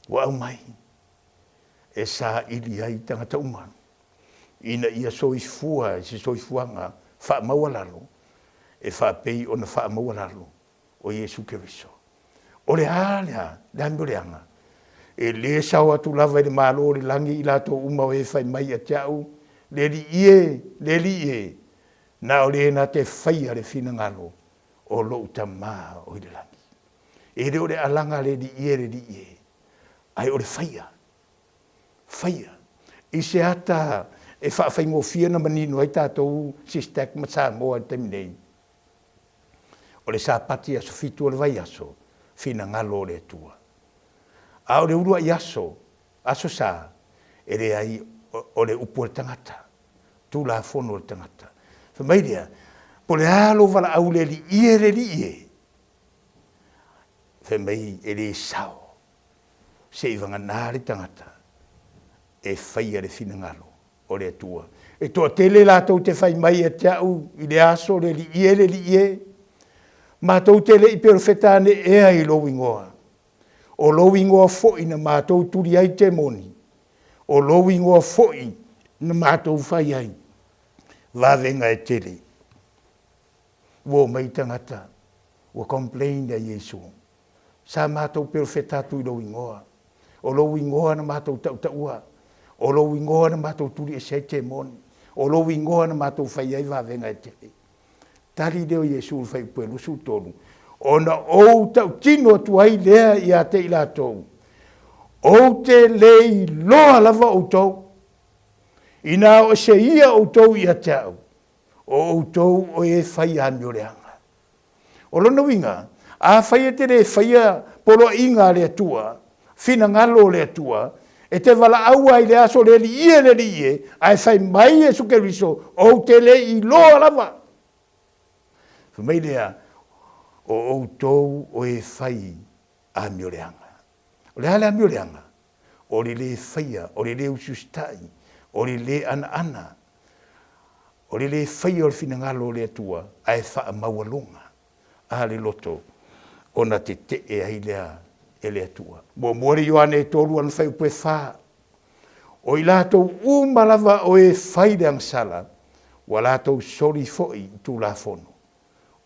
ua aumai e saili ai tagata uma, ina ia soifua i se soifuaga faamaualalo, e faapei ona faamaualalo o Iesu Keriso. O le a lea, le a mea o le aga? E lē sao atu lava i le Malo o le lagi i latou uma o e fai mai ia te a'u, Le Alii e, le Alii e, na o le na te faia le finagalo o lo'u Tamā o i le lagi. E le o le alaga a le Alii e, le Alii e, ae o le faia, faia. I se ata e faafaigofie ona manino ai tatou SISTEC ma Samoa i le taimi nei, O le Sapati aso fitu o le vaiaso, finagalo o le Atua. A o le uluai aso, aso sa, e leai o le upu a le tagata, Tulafono a le tagata. Fai mai lea, po o le a lou valaau le alii e, le alii e? Fai mai, e le sao, se i vagana le tagata e faia le finagalo o le Atua. E toatele latou te fai mai ia te a'u i le aso, Le Alii e, le Alii e, matou te le i perofeta ane ea i lou igoa. O lou igoa foi na matou tuli ai temoni. O lou igoa foi na matou fai ai vavega e tele. Ua omai tagata, ua complain ia Iesu. Sa matou perofeta atu i lou igoa. O lou igoa na matou tautaua. O lou igoa na matou tuli ese ai temoni. O lou igoa na matou fai ai vavega e tele. Tali lea o Iesu i le fuaiupu e 23, Ona ou tautino atu ai lea ia te i latou, Ou te le iloa lava outou. Inā o ese ia outou ia te au, o outou o e fai amioleaga. O lona uiga, afai e te le faia poloaiga a le Atua, finagalo o le Atua, e te valaau ai i le aso le Alii e, le Alii e, ae fai mai Iesu Keriso, ou te le iloa lava. Fai mai lea, o outou o e fai amioleaga. O le a le amioleaga? O le lē faia, o le lē usiusitai, o le lē anaana, o le lē faia o le finagalo o le Atua, ae faamaualuga a le loto ona tetee ai lea e le Atua. Muamua le Ioane e 3 ana fuaiupu e 4. O i latou uma lava o e fai le agasala, ua latou soli foi i Tulafono.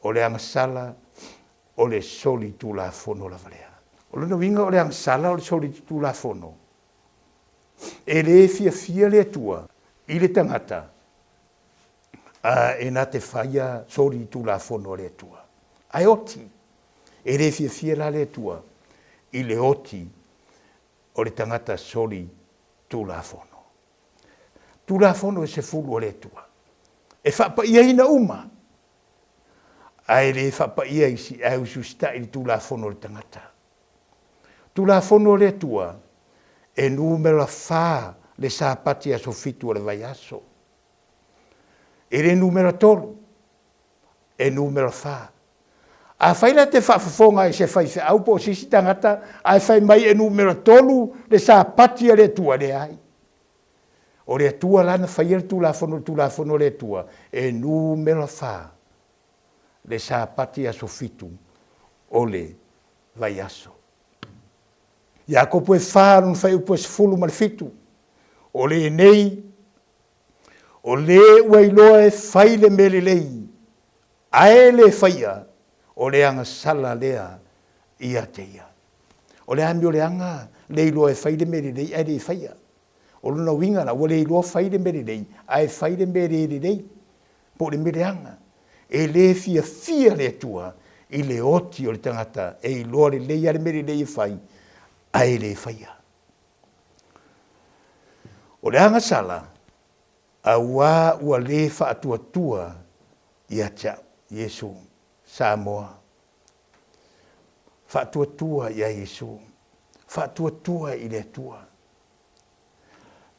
O le agasala o le solitulafono lava lea. O lona uiga o le agasala o le solitulafono. E lē fiafia le Atua i le tagata e na te faia solitulafono a le Atua, ae oti. E lē fiafia la le Atua i le oti. O le tagata soli Tulafono. Tulafono e sefulu o le Atua, e faapaiaina uma, ae le faapaia isi, ae usiusitai i le Tulafono o le tagata. Tulafono o le Atua, e numera fa le Sapati aso fitu o le vaiaso. E le numera tolu, e numera fa. Afai la e te faafofoga i se faifeau po o se isi tagata ae fai mai e numera tolu le Sapati a le Atua, leai. O le Atua la na faia le Tulafono, le Tulafono a le Atua, e numera fa le Sapati aso fitu o le vaiaso. Iakopo e fa lona fuaiupu e 17, o lenei, o le ua iloa e fai le mea lelei, ae le faia, o le agasala lea ia te ia. O le amio leaga le iloa e fai le mea lelei ae le faia. O lona uiga la, ua le iloa fai le mea lelei ae fai le mea le lelei, po o le mea leaga. E le fiafia le Atua i le oti o le tagata e iloa lelei lava le mea lelei e fai ae le faia. O le agasala, auā ua le faatuatua ia te au, Iesu, Samoa. Faatuatua ia Iesu, faatuatua i le Atua.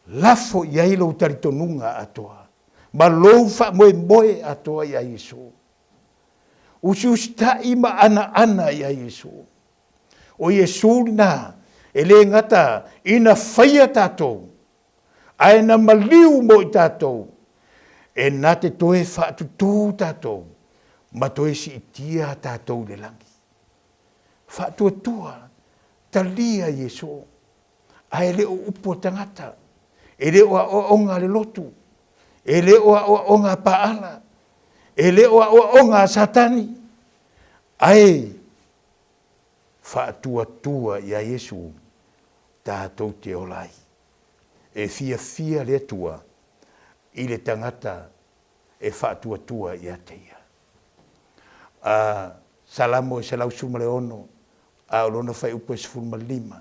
Lafo i ai lou talitonuga atoa ma lou faamoemoe atoa ia Iesu. Usiusitai ma anaana ia Iesu. O Iesu lena e le gata ina faia tatou, ae na maliu mo i tatou, e na te toe faatutū tatou ma toe siitia tatou i le lagi. Faatuatua, talia Iesu, ae le o upu a tagata, e le o aoaoga a le lotu, e le o aoaoga a Paala, e le o aoaoga a Satani, ae faatuatua iā Iesu tatou te ola ai. E fiafia le Atua i le tagata e faatuatua ia te ia. A Salamo e 116, a o lona fuaiupu e 15.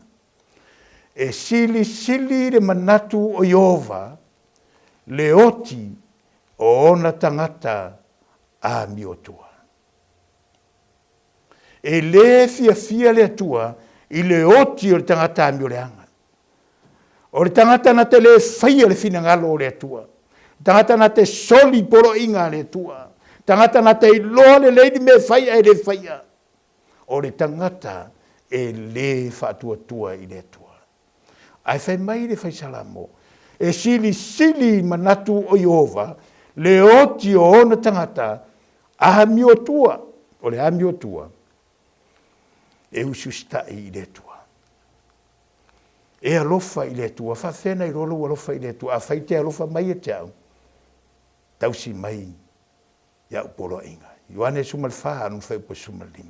E silisili le manatu o Ieova le oti o ona tagata amiotua. E le fiafia le Atua i le oti o le tagata amioleaga. O le tagata na te le faia le finagalo o le Atua. Tagata na te soli poloaiga a le Atua. Tagata na te iloa lelei le mea e fai ae le faia. O le tagata e le faatuatua i le Atua. Ae fai mai le Fai Salamo, E silisili i manatu o Ieova le oti o ona tagata amiotua, o le amiotua e usiusitai i le Atua. E alofa i le Atua, faafefea na iloa lou alofa i le Atua? Afai e te alofa mai ia te au, tausi mai i au poloaiga. Ioane 14, lona fuaiupu 15.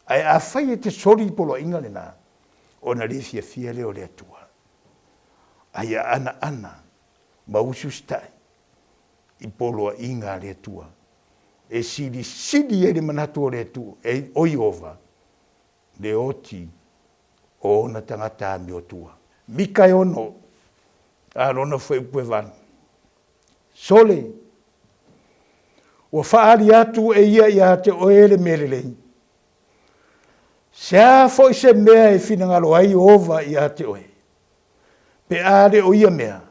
Ae afai e te soli i poloaiga lena, ona le fiafia lea o le Atua. A ia anaana ma usiusitai i poloaiga a le Atua, e silisili ai le manatu o le Atua, e, o Ieova, le oti o ona tagata amiotua. Mika e ono, a lona fuaiupu e valu. Sole, ua faaali atu e ia ia te oe le mea lelei. Se a foi se mea e finagalo ai Ieova ia te oe, pe a le o ia mea,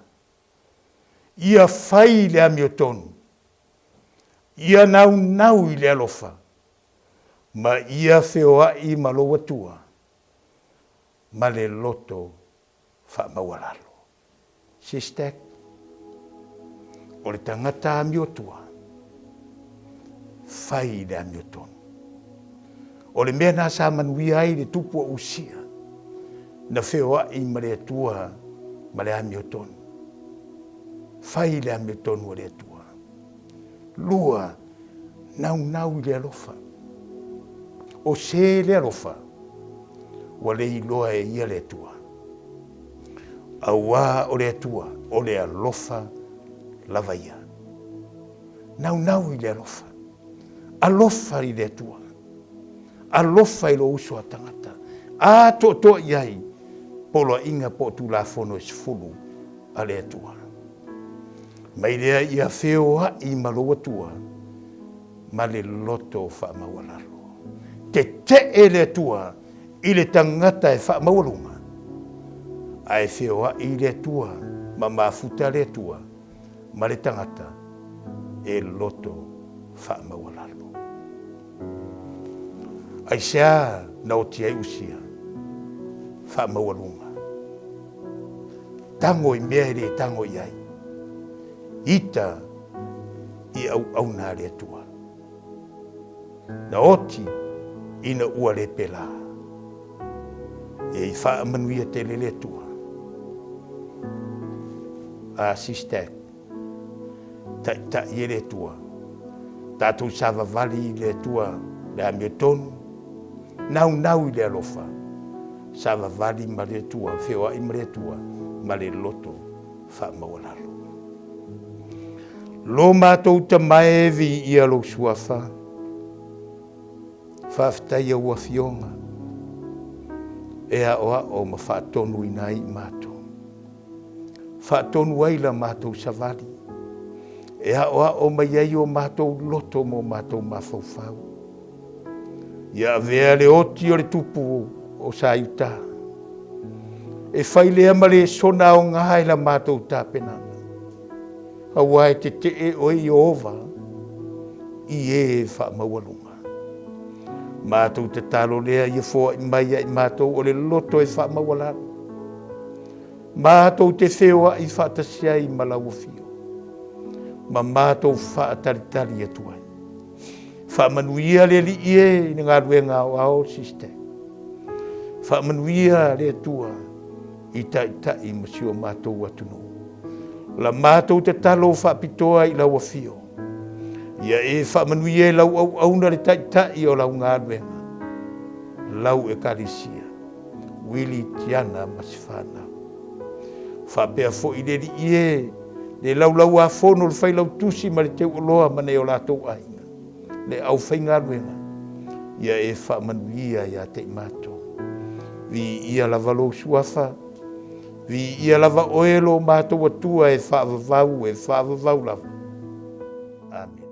ia fai le amiotonu, ia naunau i le alofa, ma ia feoai ma lou Atua ma le loto faamaualalo. Sestak, o le tagata amiotua, fai i le amiotonu. O le mea na sa manuia ai le tupu o Usia, na feoai ma le Atua ma le amiotonu. Fai i le amiotonu a le Atua. Lua, naunau i le alofa. O se le alofa, ua le iloa e ia le Atua. Auā o le Atua, o le alofa lava ia. Naunau i le alofa. Alofa i le Atua. Alofa i lou uso a tagata. Atoatoa i ai. Poloaiga po o Tulafono e 10 a le Atua. Mai lea ia feoai ma lou Atua ma le loto faamaualalo. Tetee le Atua i le tagata e faamaualuga, ae feoai le Atua ma mafuta le Atua ma le tagata e loto faamaualalo. Aisea na oti ai Usia? Faamaualuga. Tago i mea e le tago i ai. Ita i auauna a le Atua. Na oti ina ua le pēlā. E i faamanuia tele le Atua. A sister, taitai e le Atua. Tatou savavali i le Atua le amiotonu, naunau i le alofa, savavali ma le Atua, feoai ma le Atua, ma le loto faamaualalo. Lo matou Tama e, viia lou suafa, faafetai au afioga e aoao ma faatonuina ai i matou. Faatonu ai la matou savali, e aoao mai ai o matou loto ma o matou mafaufau. Ia avea le oti o le tupu o Saiuta, e fai lea ma lesona aoga i la matou tapenaga, aua e tetee oe Ieova i e faamaualuga. Matou tatalo lea ia foai mai ia i matou o le loto e faamaualalo, matou te feoai faatasi ai ma lau afio, ma matou faatalitali atu ai. Faamanuia le Alii e i le galuega aoao le sister. Faamanuia le Atua i taitai ma si o matou atunuu. La matou tatalo faapitoa i lau afio. Ia e faamanuia i lau auauna le taitai o lau galuega, lau Ekalesia, Wili Tiana ma si fanau. Faapea foi le Alii e, le Laulauafono, le Failautusi ma le Teuoloa ma nai o latou aiga, le aufaigaluega, ia e faamanuia ia te i matou. Viia lava lou suafa, viia lava oe lo matou Atua e faavavau, e faavavau lava. Amene.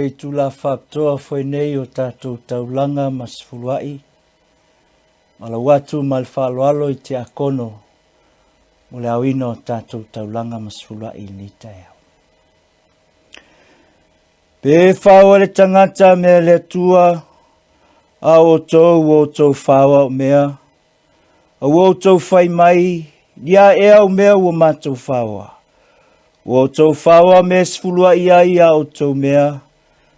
le itula faapitoa foi nei o tatou taulaga ma sefuluai, ma lau atu ma le faaaloalo i tiakono mo le aoina o tatou taulaga ma sefuluai i lenei taeao. Pe faoa le tagata mea le Atua, a o outou ua outou faoa o mea, A ua outou fai mai, Ni a ea au mea ua matou faoa? Ua outou faoa mea e sefuluai ai a outou mea,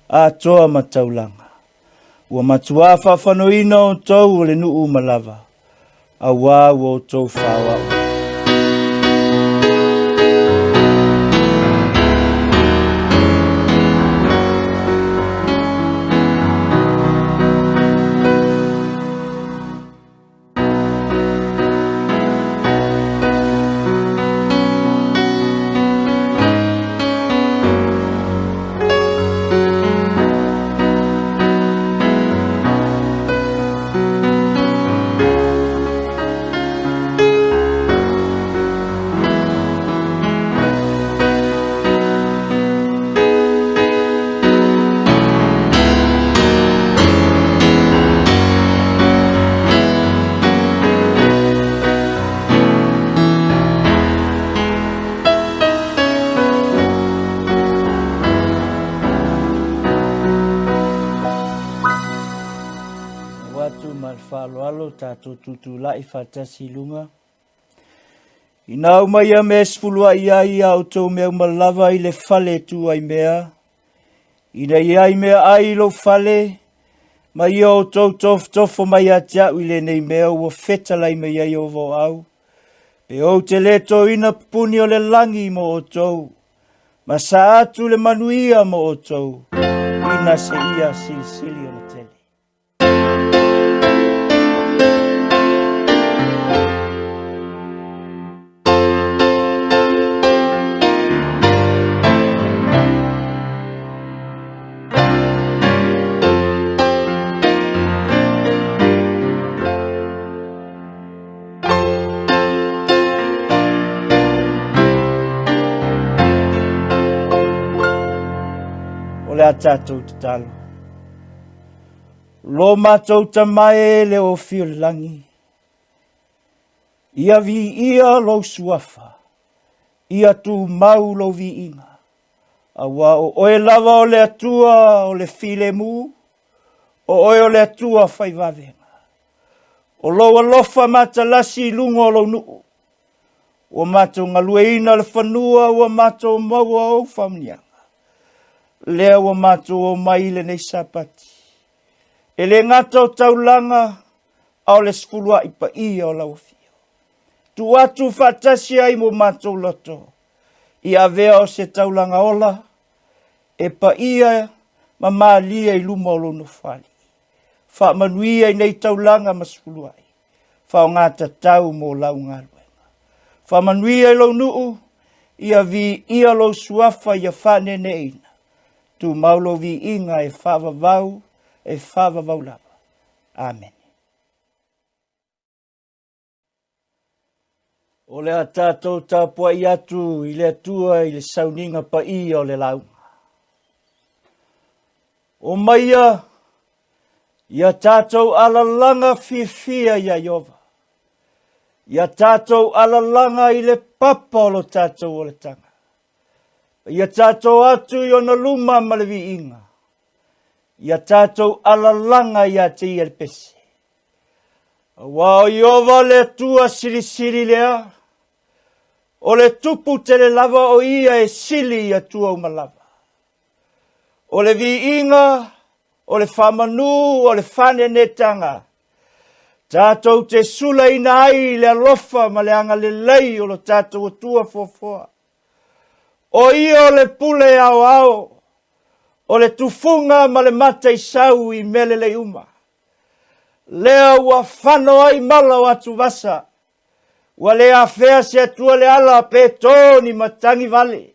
atoa ma taulaga. Ua matuā faafanoina outou o le nuu uma lava, auā ua outou faoa o Atu ma le faaaloalo tatou tutulai faatasi i luga. Ina aumaia mea e sefuluai ai a outou mea uma lava i le fale e tu ai mea, ina ia ai mea ai i lou fale, ma ia outou tofotofo mai ia te au i lenei mea ua fetalai mai ai Ieova o au, pe ou te lē toina pupuni o le lagi mo outou, ma sa atu le manuia mo outou, ina seia silisili ona tele. O le a tatou tatalo. Lo matou Tama e le ofi o le lagi, ia viia lou suafa, ia tumau lou viiga, auā o oe lava o le Atua o le filemu, o oe o le Atua fai vavega. O lou alofa matalasi i luga o lou nuu, ua matou galueina le fanua ua matou maua ou faamanuiaga. Lea ua matou omai i lenei Sapati, e le gata o taulaga, a o le sefuluai paia o lau afio. Tuu atu faatasi ai mo matou loto, i avea o se taulaga ola, e paia ma malie i luma o lou nofoalii. Faamanuia i nei taulaga ma sefuluai, faaaoga tatau mo lau galuega. Faamanuia i lou nuu, ia viia lou suafa ia faaneeneeina. Tumau lou viiga e faavavau, e faavavau lava. Amene. O le a tatou tapuai atu i le Atua i le sauniga paia o le lauga. O maia ia tatou alalaga fiafia iā Ieova, ia tatou alalaga i le papa o lo tatou olataga. Ia tatou atu i ona luma ma le viiga, ia tatou alalaga iā te ia le pese. Auā o Ieova le Atua silisili lea, o le tupu tele lava o ia e sili i Atua uma lava. O le viiga, o le faamanu, o le faanenetaga, tatou te sulaina ai le alofa ma le agalelei o lo tatou Atua foafoa. O ia o le pule aoao, o le tufuga ma le mataisau i mea lelei uma. Lea ua fano ai mala o atuvasa, ua le afea se Atua le ala pe to ni matagi vale.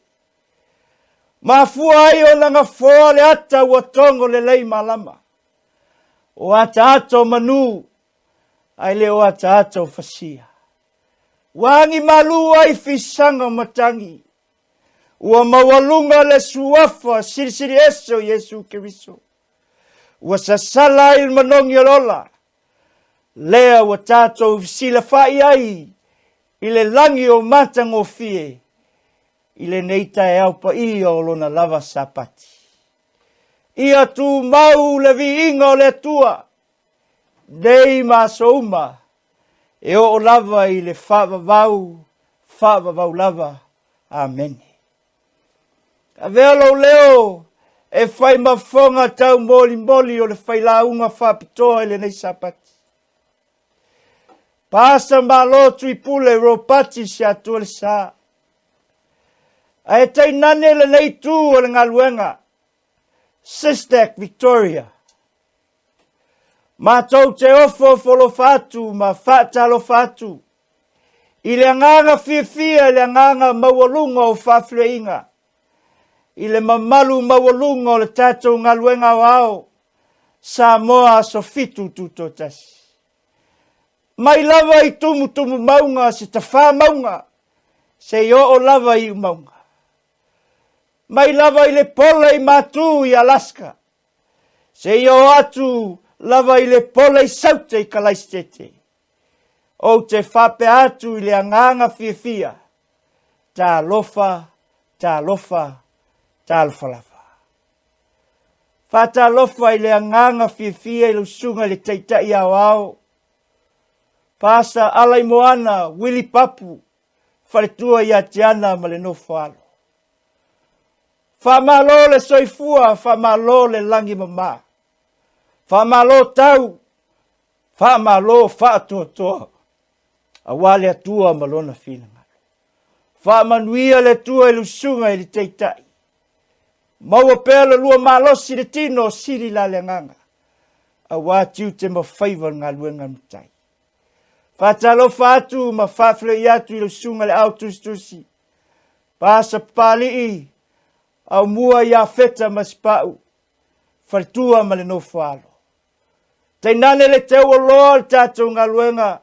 Mafua ai ona gafoa le ata ua togo lelei malama. O ataata o manu, ae le o ataata o fasia. Ua agi malu ai fisaga o matagi. Ua maualuga le suafa silisili ese o Iesu Keriso. Ua sasala ai le manogi o le ola, lea ua tatou fesilafa'i ai i le lagi o matagofie i lenei taeao paia o lona lava Sapati. Ia tumau le viiga o le Atua nei ma aso uma, e oo lava i le faavavau, faavavau lava. Amene. Avea lou leo e fai ma fofoga taumolimoli o le failauga faapitoa i lenei Sapati. Pasa Malo Tuipule Ropati Siatualesa. Ae tainane lenei itu o le galuega, Sistek Victoria. Matou te ofoofolofa atu ma faatalofa atu i le agaga fiafia i le agaga maualuga o faafeaiga i le mamalu maualuga o le tatou galuega aoao Samoa Aso Fitu Tutoatasi. Mai lava i tumutumu mauga se tafā mauga seia oo lava i iumauga. Mai lava i le pole i Matu i Alaska seia oo atu lava i le pole i Saute i Kalaisitete. Ou te faapea atu i le agaga fiafia, talofa, talofa, talofa lava. Faatalofa i le agaga fiafia i lau susuga i le Taitai Aoao, Pasa Alaimoana Willie Papu, faletua ia Tiana ma le nofo alo. Faamalo le soifua, faamalo le lagi mama. Faamalo tau, faamalo faatoatoa, aua le Atua ma lona finagalo. Faamanuia le Atua i lau susuga i le Taitai. Maua pea le lua malosi i le tino, sili la le agaga, aua tiute ma faiva o le galuega a le Matai. Faatalofa atu ma faafeiloai atu i lau susuga i le Ao Tusitusi, Pasa Papalii, Aumua ia Feta ma Sipau, Faletua ma le Nofoalo. Tainane le teuoloa o le tatou galuega,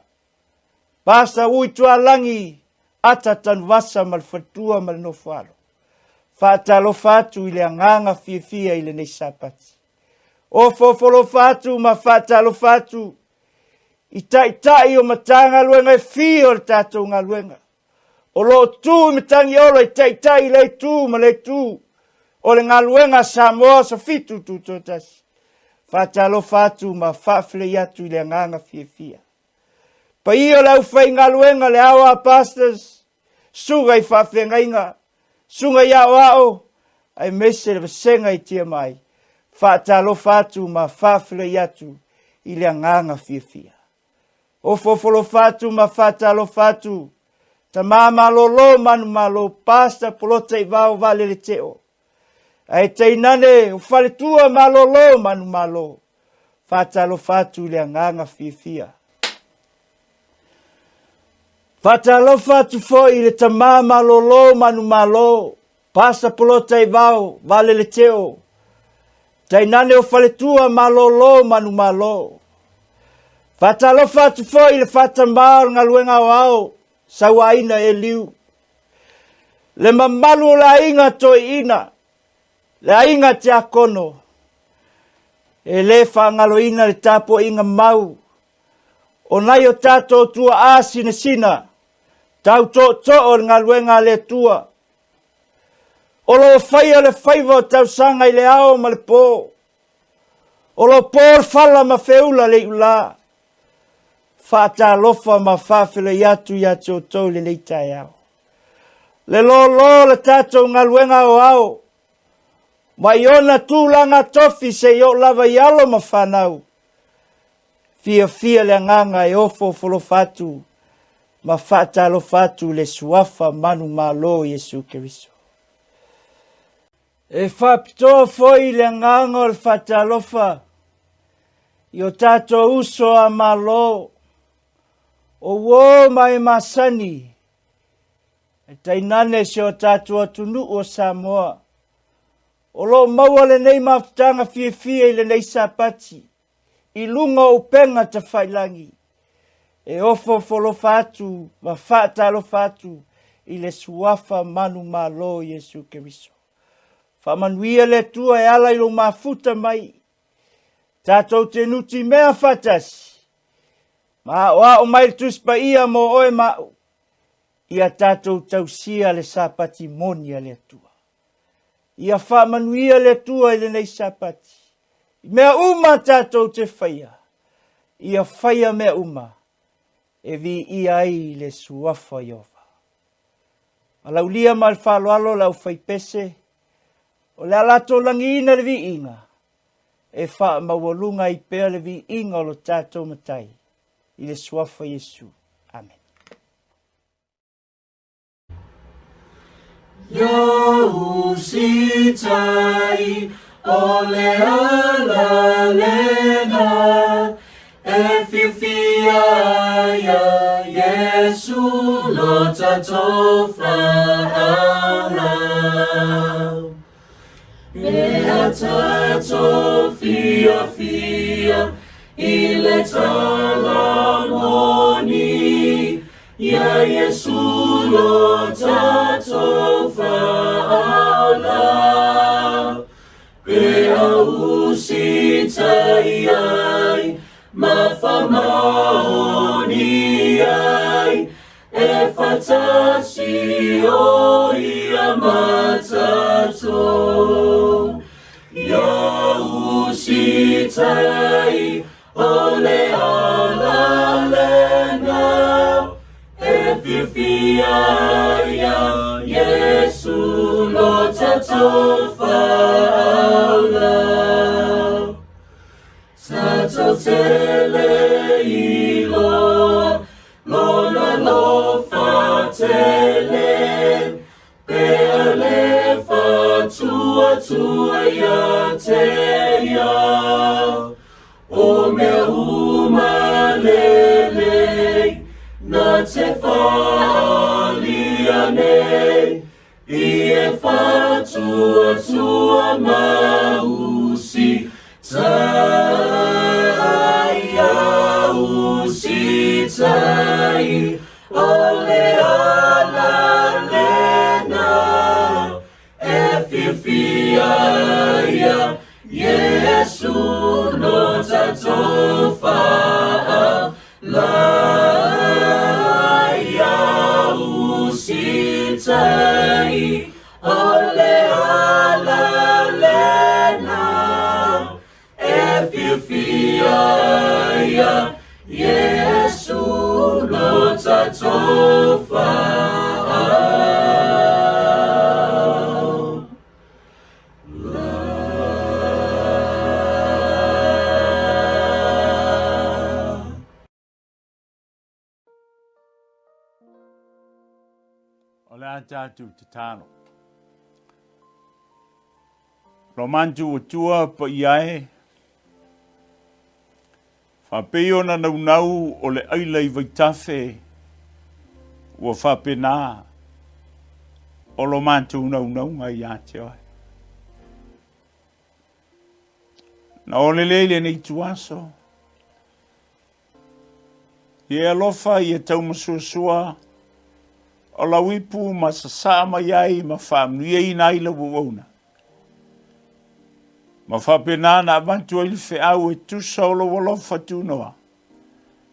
Pasa Ui Tualagi, Ata Tanuvasa ma le Faletua ma le Nofoalo. Faatalofa atu i le agaga fiafia i lenei Sapati. Ofoofolofa atu ma faatalofa atu i taitai o Matagaluega e fia o le tatou galuega. O lo o tu i Matagiola i taitai i lea itu ma lea itu o le galuega a Samoa Aso Fitu Tutoatasi. Faatalofa atu ma faafeiloai atu i le agaga fiafia. Paia o le aufaigaluega le Aoa Pastors, susuga i faafeagaiga, susuga i aoao, aemaise le vasega i TMI. Faatalofa atu ma faafeiloai atu i le agaga fiafia. Ofoofolofa atu ma faatalofa atu, tama malolo manumalo, Pastor Polota Ivao Vaalele Teo. Ae tainane o faletua malolo manumalo, faatalofa atu i le agaga fiafia. Faatalofa atu foi i le tama malolo manumalo, Pasa Polota Ivao, Vaalele Teo, tainane o faletua malolo manumalo. Faatalofa atu foi i le faatama o le galuega aoao, Sauaina Eliu, le mamalu o le aiga toeaina, le aiga tiakono, e le faagaloina le tapuaiga mau o nai o tatou tuaa sinasina, tau tootoo o le galuega a le Atua, o lo o faia le faiva o tausaga i le ao ma le po, o lo o po le fala ma feula le iulā. Faatalofa ma faafeiloai atu ia te outou i lenei taeao. Le lōlō o le tatou galuega aoao, mai ona tulaga tofi seia oo lava i alo ma fanau, fiafia le agaga e ofoofolofa atu ma faatalofa atu i le suafa manumalo o Iesu Keriso. E faapitoa foi le agaga o le faatalofa i o tatou uso a Malo, o uo ma e masani, e tainane si o tatou atunuu o Samoa, o lo o maua lenei mafutaga fiafia i lenei Sapati, i luga o upega tafailagi, e ofoofolofa atu ma faatalofa atu i le Suafa manumalo o Iesu Keriso. Faamanuia le Atua e ala i lou mafuta mai. Tatou te nutimea faatasi ma aoao mai le Tusi Paia mo oe ma au, ia tatou tausia le Sapati moni a le Atua. Ia faamanuia le Atua i lenei Sapati. I mea uma tatou te faia, ia faia mea uma e viia ai le Suafa o Ieova. Alaulia ma le faaaloalo le aufaipese, o le a latou lagiina le viiga, e faamaualuga ai pea le viiga o lo tatou Matai i le Suafa Iesu. Amene. Ia usitai o le ala lena e fiafia ai ia Iesu lo tatou faaola. Pe a tatou fiafia i le tala moni, Ia Iesu lo tatou faaola. Pe a usitai ai ma faamaoni ai, E faatasi o ia ma tatou. Ia usitai o le ala lena e fiafia ai ia Iesu lo tatou faaola. Tatou te le iloa Lona alofa tele, pe a le faatuatua ia te ia. O mea uma lelei, na te faaalia nei, I e faatuatua ma usitai, ia usitai, o le ala lena e fiafia ai ia Iesu lo tatou faaola. Ia usitai o le ala lena e fiafia ai ia Iesu lo tatou faaola. O le a tatou tatalo. Lo mantu ua tua paia e, faapei ona naunau o le aila i vaitafe ua faapena o lo matou naunauga ia te oe. Na o lelei lenei ituaso, Ia e alofa ia taumasuasua o lau ipu ma sasaa mai ai ma faamanuiaina ai lau auauna. Ma faapena na avatu ai le feau e tusa o lou alofa tunoa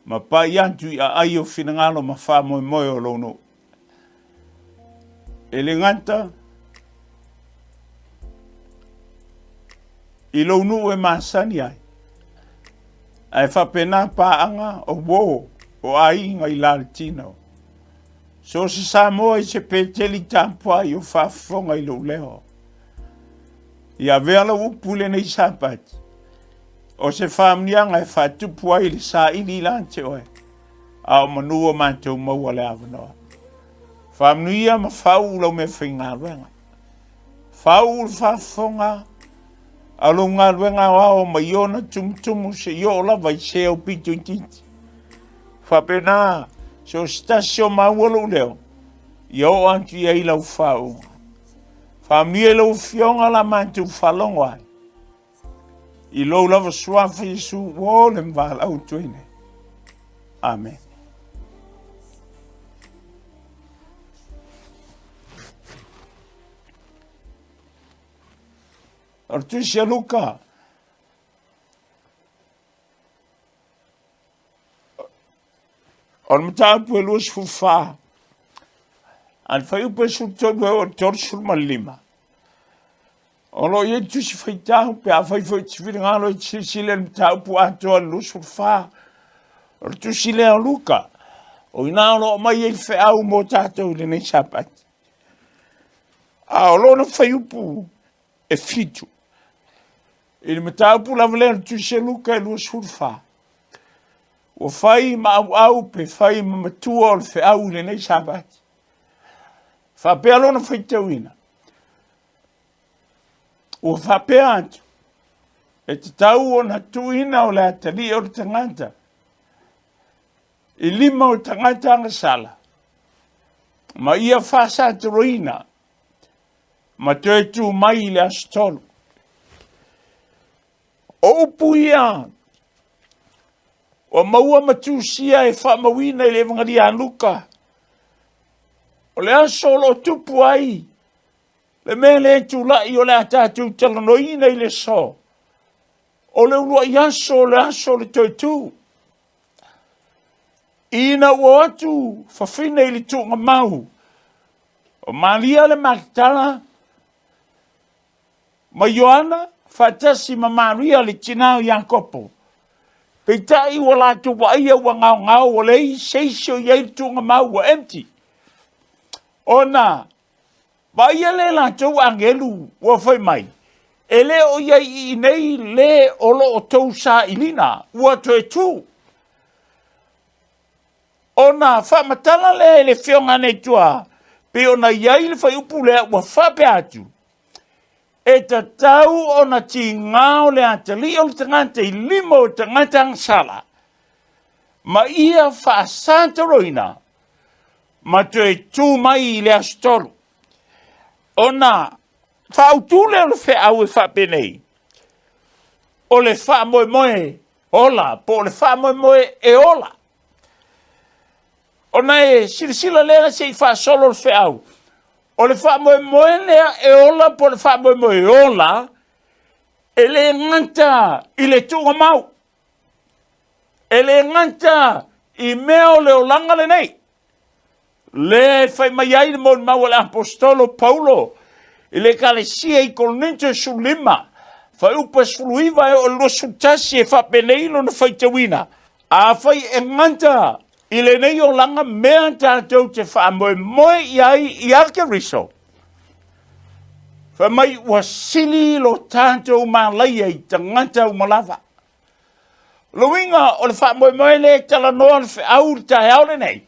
ma pai atu i aai o finagalo ma faamoemoe o lou nuu. E le gata i lou nuu e masani ai, ae faapena paaga o uo o aiga i Laletino. So o se Samoa i se Peteli tapuai o faafofoga i lou leo. Ia avea lau upu i lenei Sapati, o se faamanuiaga e faatupu ai le saili la te oe, a o manu o matou maua le avanoa. Faamanuia ma faauu lau mea faigaluega. Faauu le faafofoga a lou galuega aoao mai ona tumutumu seia oo lava i se aupito itiiti. Faapena, so o se tasi o maua lou leo, ia oo atu i ai lau faauuga. Faamanuia i lau Afioga la matou faalogo ai. I lou lava suafa Iesu ua o le ma valaau atu ai nei. Amen. O le Tusi a Luka, o le mataupu e 24, a le fuaiupu e 13 e oo i le 35. O lo o i ai le tusi faitau pe afai foi e te finagalo e te silasila i le mataupu atoa i le 24. O le tusi lea o Luka, o i ina o lo o aumai ai le feau mo tatou i lenei Sapati. A o lona fuaiupu e 7, i le mataupu lava lea o le tusi a Luka e 24, ua fai ma auau pe fai ma matua o le feau i lenei Sapati. Faapea lona faitauina, Ua faapea atu, e tatau ona tuuina o le atalii o le tagata i lima o tagata agasala ma ia faasatoloina ma toe tu mai i le aso tolu. O upu ia ua maua ma tusia e faamauina i le Evagelia a Luka, o le aso o lo o tupu ai le mea lea e tulai o le a tatou talanoaina i le aso, o le uluai aso o le aso o le toe tu. Ina ua o atu fafine i le tuugamau o Maria le Matatala ma Ioana faatasi ma Maria le tina o Iakopo, peitai ua latou vaaia ua gaogao ua leai se isi o i ai le tuugamau ua empty. Ona vaaia lea e latou agelu ua fai mai, e le o i ai i inei le o lo o tou sailiga, ua toe tu. Ona faamatala lea e le Afioga nei tua, pei ona i ai le fuaiupu lea ua faapea atu, e tatau ona tiga o le atalii o le tagata i lima o tagata agasala, ma ia faasatoloina ma toe tu mai i le aso tolu. Ona faautu lea o le feau e faapenei, o le faamoemoe ola, po o le faamoemoe e ola. Ona e silasila lea se i faasolo le feau, o le faamoemoe lea e ola po o le faamoemoe ola, e le gata i le tuugamau, e le gata i mea o le olaga lenei, lea e fai mai ai le molimau a le aposetolo Paulo i le ekalesia i Korinito e 15, fuaiupu e 19 e oo i le 21 e faapenei lona faitauina, Afai e gata i lenei olaga mea tatou te faamoemoe i ai ia Keriso, fai mai ua sili lo tatou malaia i tagata uma lava. O le uiga o le faamoemoe lea e talanoa le feau i le taeao lenei,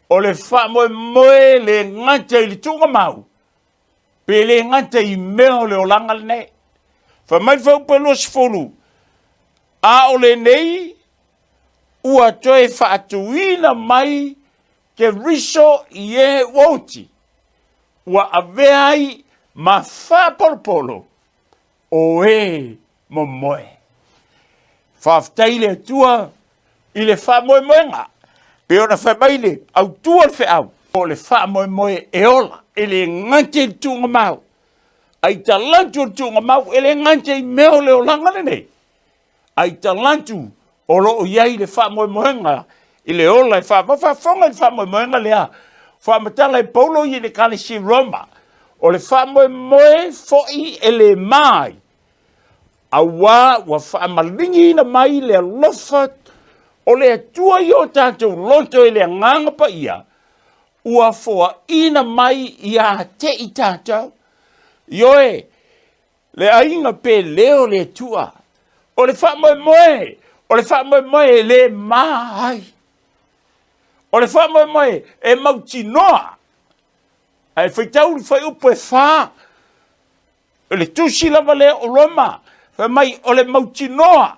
o le faamoemoe le gata i le tuugamau, pe le gata i mea o le olaga lenei. Fai mai le fuaiupu e 20, a o lenei ua toe faatuina mai Keriso i e ua oti, ua avea ai ma faapolopolo o e momoe. Faafetai i le Atua i le faamoemoega, pei ona fai mai le autu o le feau, o le faamoemoe e ola, e le gata i le tuugamau, a i talantu o le tuugamau, e le gata i mea o le olaga lenei, a i talantu o lo o i ai le faamoemoega i le ola e faafofoga i le faamoemoega lea. Faamatala e Paulo i le Ekalesia i Roma, o le faamoemoe foi e le ma ai, auā ua faamaligiina mai le alofa o le Atua i o tatou loto e le Agaga Paia, ua foaina mai ia te i tatou. Ioe, le aiga pe leo le Atua. O le faamoemoe, o le faamoemoe e le ma ai. O le faamoemoe e mautinoa. Ae faitau le fuaiupu e 4, o le tusi lava lea o Roma, fai mai o le mautinoa,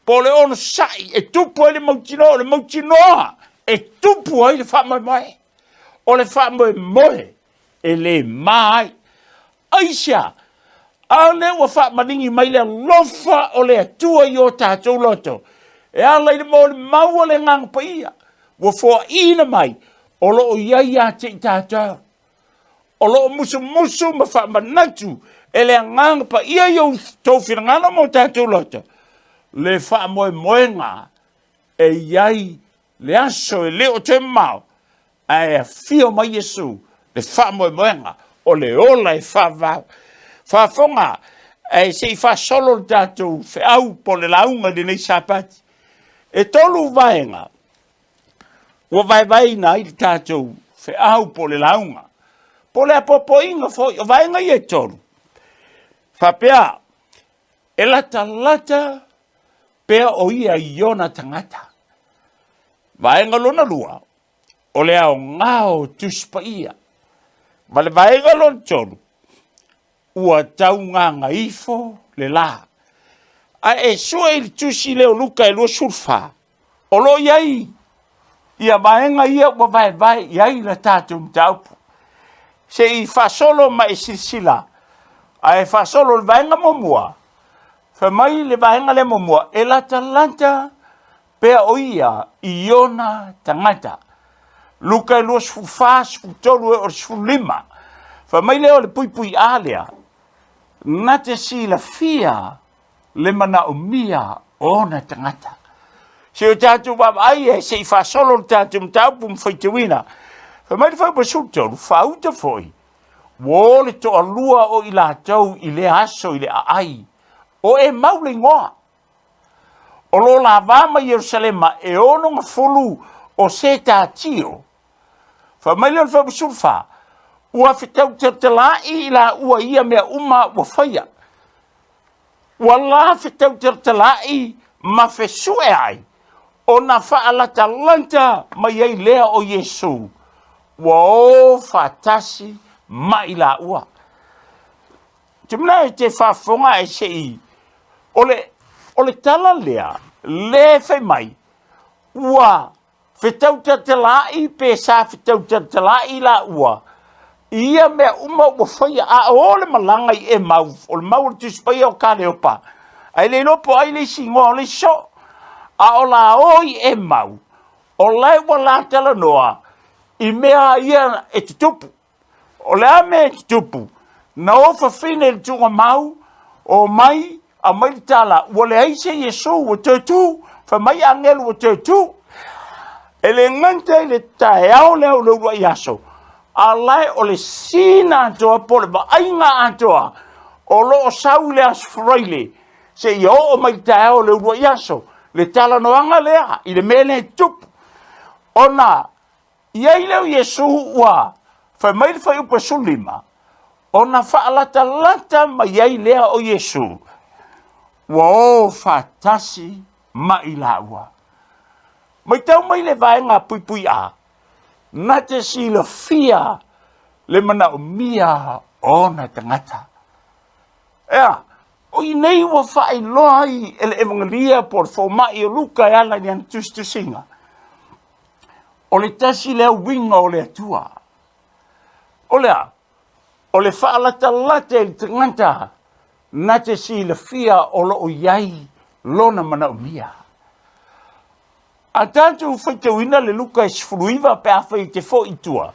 po o le onosai e tupu ai le mautinoa, o le mautinoa e tupu ai le faamoemoe. O le faamoemoe e le ma ai. Aisea? A lea ua faamaligi mai le alofa o le Atua i o tatou loto, e ala i le molimau a le Agaga Paia, ua foaina mai, o lo o i ai ia te i tatou. O lo o musumusu ma faamanatu E le Agaga Paia i outou finagalo ma o tatou loto, le faamoemoega e i ai le aso e le o toe mamao, ae afio mai Iesu, le faamoemoega o le ola e faavavau. Faafofoga, ae se i faasolo le tatou feau po o le lauga i lenei Sapati. E 3 vaega ua vaevaeina ai le tatou feau po o le lauga, po o le apoapoaiga foi. O vaega ia e 3, faapea, e latalata pea o ia i ona tagata. Vaega lona lua, o le aoga o Tusi Paia. Ma le vaega lona tolu, ua taugagaifo le la. Ae e sue i le tusi lea o Luka e 24, o lo o i ai ia vaega ia ua vaevae i ai le tatou mataupu. Se i faasolo ma e silasila, ae faasolo i le vaega muamua, fai mai le vaega lea muamua, e latalata pea o ia i ona tagata. Luka 24, 13 e oo i le 15. Fai mai lea o le puipui A lea, na te silafia le manaomia o ona tagata. Se o tatou vaavaai e se i faasolo le tatou mataupu ma faitauina. Fai mai le fuaiupu 13, faauta foi, ua o le toalua o i latou i lea aso i le aai, o Emau le igoa. O lo o lava mai Ierusalema e 60 o setatio. Fai mai lea o le fuaiupu 14, ua fetau-talatala'i i laua ia mea uma ua faia. Ua la fetau-talatala'i ma fesu'e ai, ona faalatalata mai ai lea o Iesu, ua o faatasi ma i laua. Ou te manao e te faafofoga ae se i... O le, o le tala lea, le fai mai, ua fetau-talatala'i pe sa fetau-talatala'i laua i ia mea uma ua faia, a o le malaga i Emau, o le mau o le Tusi Paia o Kaleopa, ae le iloa po o ai le isi igoa o le isi soo. A o la o i Emau, o lae ua la talanoa i mea ia e tutupu. O le a mea e tutupu? Na o fafine i le tuugamau, omai, aumai le tala, ua leai se Iesu, ua toe tu, fai mai agelu ua toe tu. E le gata i le taeao lea o le uluai aso, a lae o le sina atoa po o le vaaiga atoa o lo o sau i le aso Faraile seia oo mai le taeao o le uluai aso, le talanoaga lea i le mea lea e tupu. Ona I ai lea o Iesu ua fai mai le fuaiupu e 15, ona faalatalata mai ai lea o Iesu, ua o faatasi ma i laua. Matau mai le vaega puipui A, na te silafia le manaomia o ona tagata. Ea, o i nei ua faailoa ai e le Evagelia po o le fomai o Luka e ala i ana tusitusiga, O le tasi lea uiga o le Atua. O le a? O le faalatalata i le tagata na te silafia o lo o i ai lona manaomia. A tatou faitauina le Luka e 19 pe afai e te foi i tua,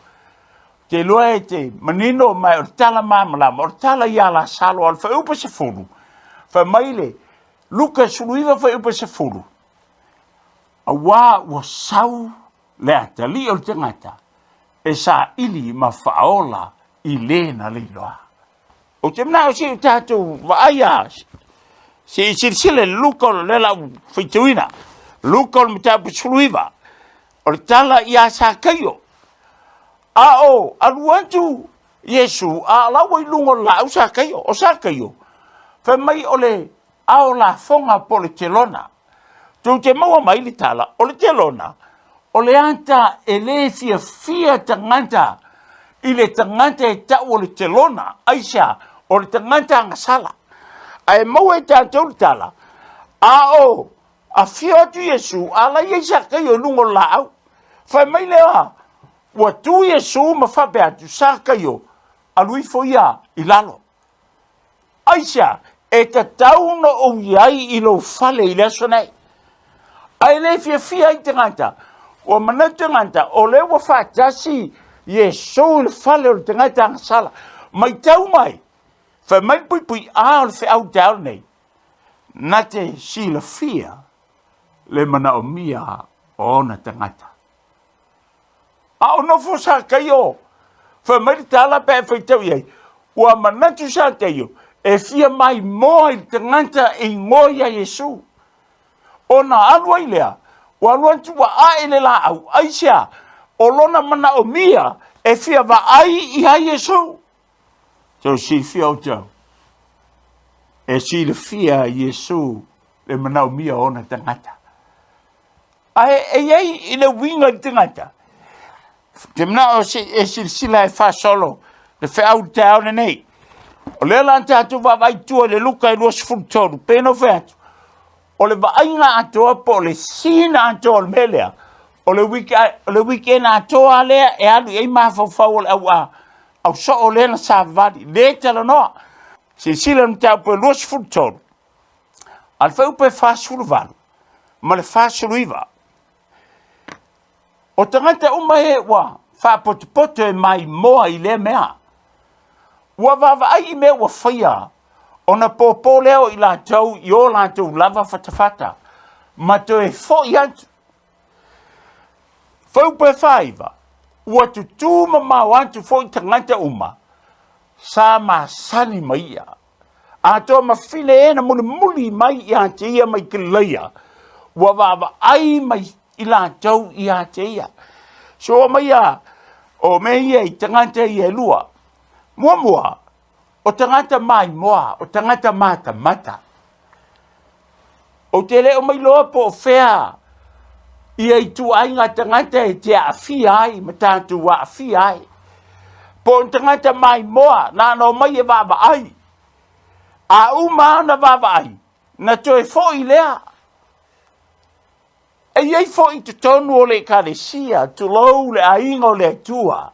te iloa e te manino ma o le tala malamalama, o le tala ia Lasalo a le fuaiupu 10, fai mai le Luka 19 fuaiupu 10, Auā ua sau le atalii o le tagata e saili ma faaola i le na leiloa. Ou te manao se i o tatou vaai a se i silasila i le Luka o lea la u faitauina. Luka o le mataupu 19, o le tala ia Sakaio. A o alu atu Iesu, a o la ua i luga o le laau Sakaio. O Sakaio, fai mai o le ao lafoga po o le telona. Tou te maua mai le tala, o le telona, o le ata e le fiafia tagata i le tagata e tau o le telona. Aisea? O le tagata agasala. Ae maua e tatou le tala, a o afio atu Iesu, a la i ai Sakaio i luga o le laau. Fai mai lea, ua tu Iesu ma faapea atu, Sakaio, alu ifo ia i lalo. Aisea? E tatau ona ou i ai i lou fale i le aso nei. Ae le fiafia ai tagata. Ua manatu tagata, o lea ua faatasi Iesu i le fale o le tagata agasala. Maitau mai, Fai mai le puipui A o le feau i le taeao lenei, na te silafia le manaomia o ona tagata. A o nofo Sakaio, fai mai le tala pe a e faitau i ai, ua manatu Sakaio e fia maimoa i le tagata e igoa ia Iesu. Ona alu ai lea, ua alu atu ua ae le laau, aisea? O lona manaomia e fia vaai ia Iesu. Tou silafia outou, e silafia Iesu le manaomia o ona tagata. Ae e i ai i le uiga i le tagata, te manao e silasila e faasolo le feau i le taeao lenei. O lea la tatou vaavaai i tua i le Luka e 23, pei ona ou fai atu, o le vaaiga atoa po o le sina atoa o le mea lea, o le weekend atoa lava lea e alu i ai mafaufau o le au, au soo lea na savavali, le talanoa. Silasila i le mataupu e 23, a le fuaiupu e 48 ma le 49. O tagata uma e ua faapotopoto e maimoa i lea mea, ua vaavaai i mea ua faia, ona pōpō lea o i latou i o latou lava fatafata, ma toe foi atu. Fuaiupu e 49, ua tutū mamao atu foi tagata uma sa masani ma ia. Atoa ma fine e na mulimuli mai ia te ia mai Kalilaia, ua vaavaai mai i latou ia te ia. So mai ia, o mea ia i tagata ia e lua. Muamua, o tagata maimoa, o tagata matamata. Ou te le o mailoa po o fea ia ituaiga tagata e te aafia ai ma tatou aafia ai. Po o ni tagata maimoa na ona omai e vaavaai. A uma ona vaavaai, na toe foi lea. E i ai foi i totonu o le Ekalesia, tulou le aiga o le Atua,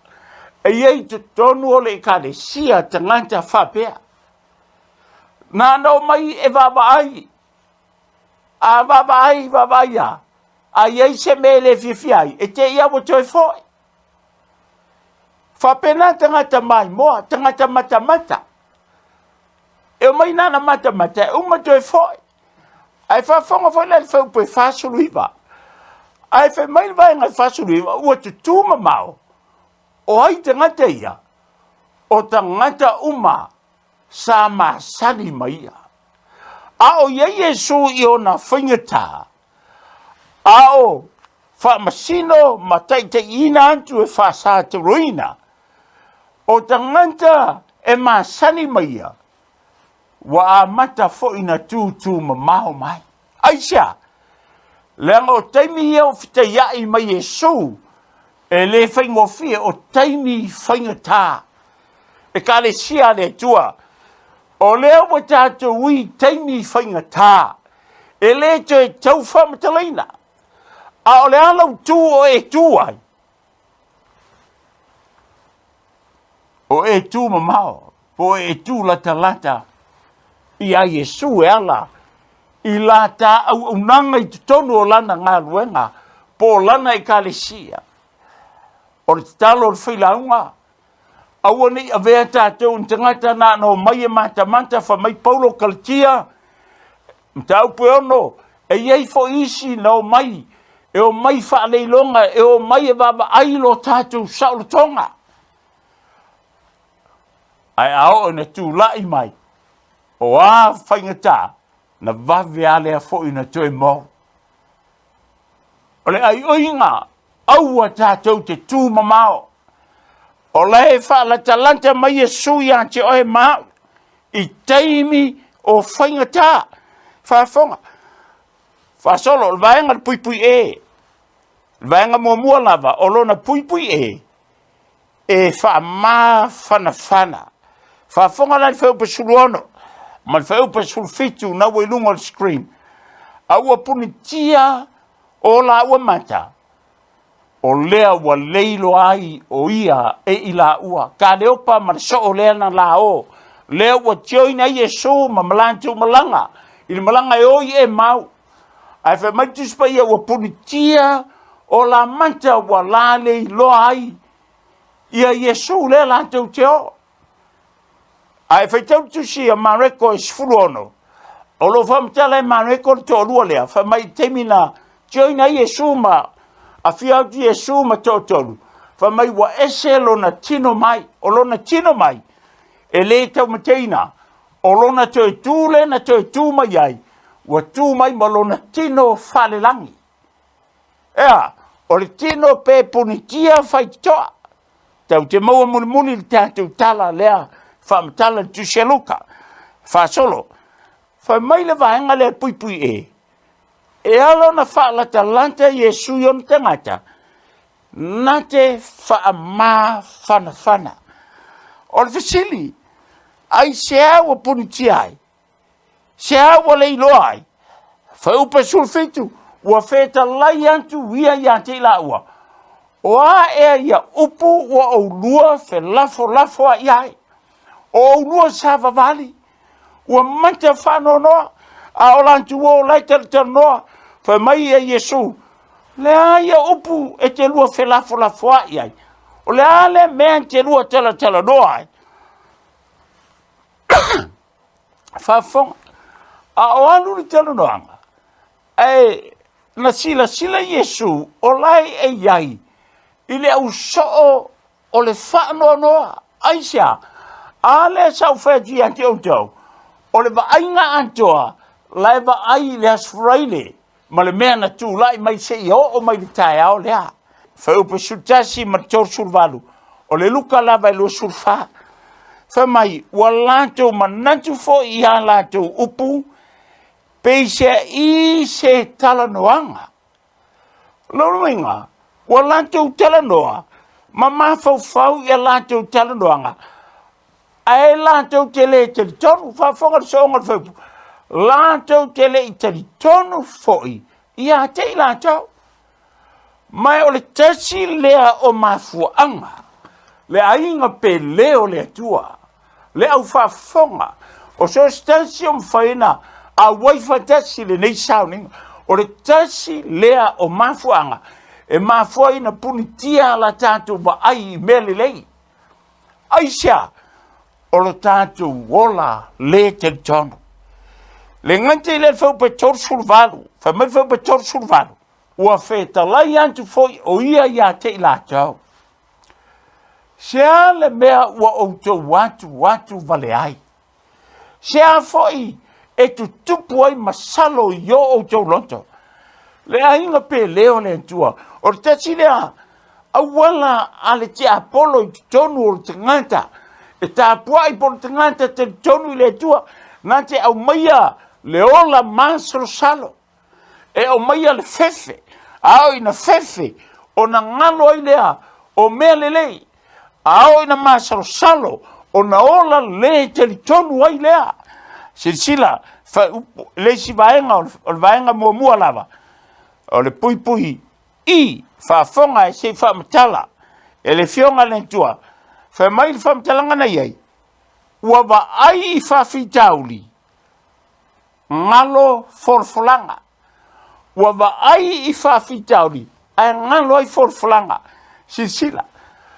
e i ai i totonu o le Ekalesia tagata faapea. Na ona omai e vaavaai, a vaavaai, vaavaai lava, a i ai se mea e le fiafia ai, e te i lava ua toe foi. Faapena tagata maimoa, tagata matamata. E omai na ona matamata, e uma toe foi. Ae faafofoga foi la i le fuaiupu e 49. Ae fai mai le vaega e 49, ua tutū mamao, o ai tagata ia? O tagata uma sa masani ma ia. A o i ai Iesu i ona faigata, a o faamasino ma taitaiina atu e faasatoloina, o tagata e masani ma ia, ua amata foi na tūtū mamao mai. Aisea? Leaga o taimi ia o fetaiai mai Iesu, e le faigofie, o taimi faigata. Ekalesia a le Atua, o lea ua tatou i taimi faigata, e le toe tau faamatalaina. A o le a lau tu o e tu ai? O e tu mamao, po o e tu latalata ia Iesu e ala i la ta auaunaga i totonu o lana galuega po o lana ekalesia. O le tatalo o le failauga, aua ne i avea tatou i ni tagata na ona omai e matamata, fai mai Paulo Kalatia, mataupu e 6, e i ai foi isi na omai, e omai faaleiloga, e omai e vaavaai lo tatou saolotoga. Ae a oo ina tulai mai, o a faigata, na vave lava lea foi na toe mou. O le aioiga, aua tatou te tu mamao. O la e faalatalata mai Iesu ia te oe ma au i taimi o faigata. Faafofoga, faasolo, o le vaega o le puipui e. Le vaega muamua lava, o lona puipui e, e faamafanafana. Faafofoga la i le fuaiupu 16 ma le fuaiupu 17 na ua i luga o le screen. A ua punitia o laua mata, o lea ua leiloa ai o ia e i laua. Kaleopa ma le soo lea na lao, lea ua tioina ai Iesu ma latou malaga, i le malaga e o i Emau. Ae fai mai le Tusi Paia ua punitia o la mata ua la leiloa ai ia Iesu lea latou te o. A e faitau le tusi a Mareko e 16, o lo o faamatala e Mareko le toalua lea, fai mai i le taimi na tioina ai Iesu ma afio atu Iesu ma toatolu, fai mai ua ese lona tino mai, o lona tino mai e le taumateina, o lona toe tu lea na toe tu mai ai, ua tu mai ma lona tino faalelagi. Ea, o le tino pe punitia faitotoa. Tatou te maua mulimuli le tatou tala lea faamatala le tusi a Luka. Faasolo. Fai mai le vaega lea puipui e. E ala ona faalatalata Iesu i ona tagata, na te faamafanafana. O le fesili, aisea ua punitia ai? Sea ua le iloa ai? Fuaiupu 17, ua fetalai atu ia ia te i laua, o a ea ia upu ua oulua felafolafoa'i ai? O oulua savavali, ua mata faanoanoa, a o latou o la e talatalanoa. Fai mai ia Iesu, le a ia upu e te lua felafolafoa'i ai? O le a le mea e te lua talatalanoa ai? Faafofoga, a o alu le talanoaga, ae na silasila Iesu o la e i ai i le ausoo o le faanoanoa. Aisea? A lea sa ou fai atu ia te outou, o le vaaiga atoa la e vaai i le Aso Faraile ma le mea na tulai mai seia oo mai le taeao lea. Fuaiupu 11 ma le 38, o le Luka lava e 24. Fai mai, ua latou manatu foi i a latou upu, peiseai se talanoaga. Lona uiga, ua latou talanoa ma mafaufau i a latou talanoaga, ae latou te le talitonu, faafofoga le sooga o le faaiupu, latou te le i talitonu foi ia te i latou. Ma o le tasi lea o mafuaaga, le aiga pele o le Atua, le au faafofoga, o so o se tasi o mafai ona auai faatasi i lenei sauniga, o le tasi lea o mafuaaga e mafua ai ona punitia la tatou vaai i mea lelei. Aisea? O lo tatou ola le talitonu. Le gata i lea fuaiupu e 38, fai mai le fuaiupu e 38, ua fetalai atu foi o ia ia te i latou. Se a le mea ua outou atu atu vale ai? Se a foi e tutupu ai masalo i o outou loto? Le aiga pele o le Atua, o le tasi lea auala a le tiapolo i totonu o le tagata, e tapuai po o le tagata talitonu i le Atua, na te aumaia le ola masalosalo, e aumaia le fefe, a oo ina fefe, ona galo ai lea o mea lelei, a oo ina masalosalo, ona ola le talitonu ai lea. Silasila, le isi vaega o le vaega muamua lava, o le puipui i faafofoga e se i faamatala e le Afioga a le Atua. Fai mai le faamatalaga na i ai, ua vaai i faafitauli, galo folafolaga. Ua vaai i faafitauli, ae galo ai folafolaga. Silasila,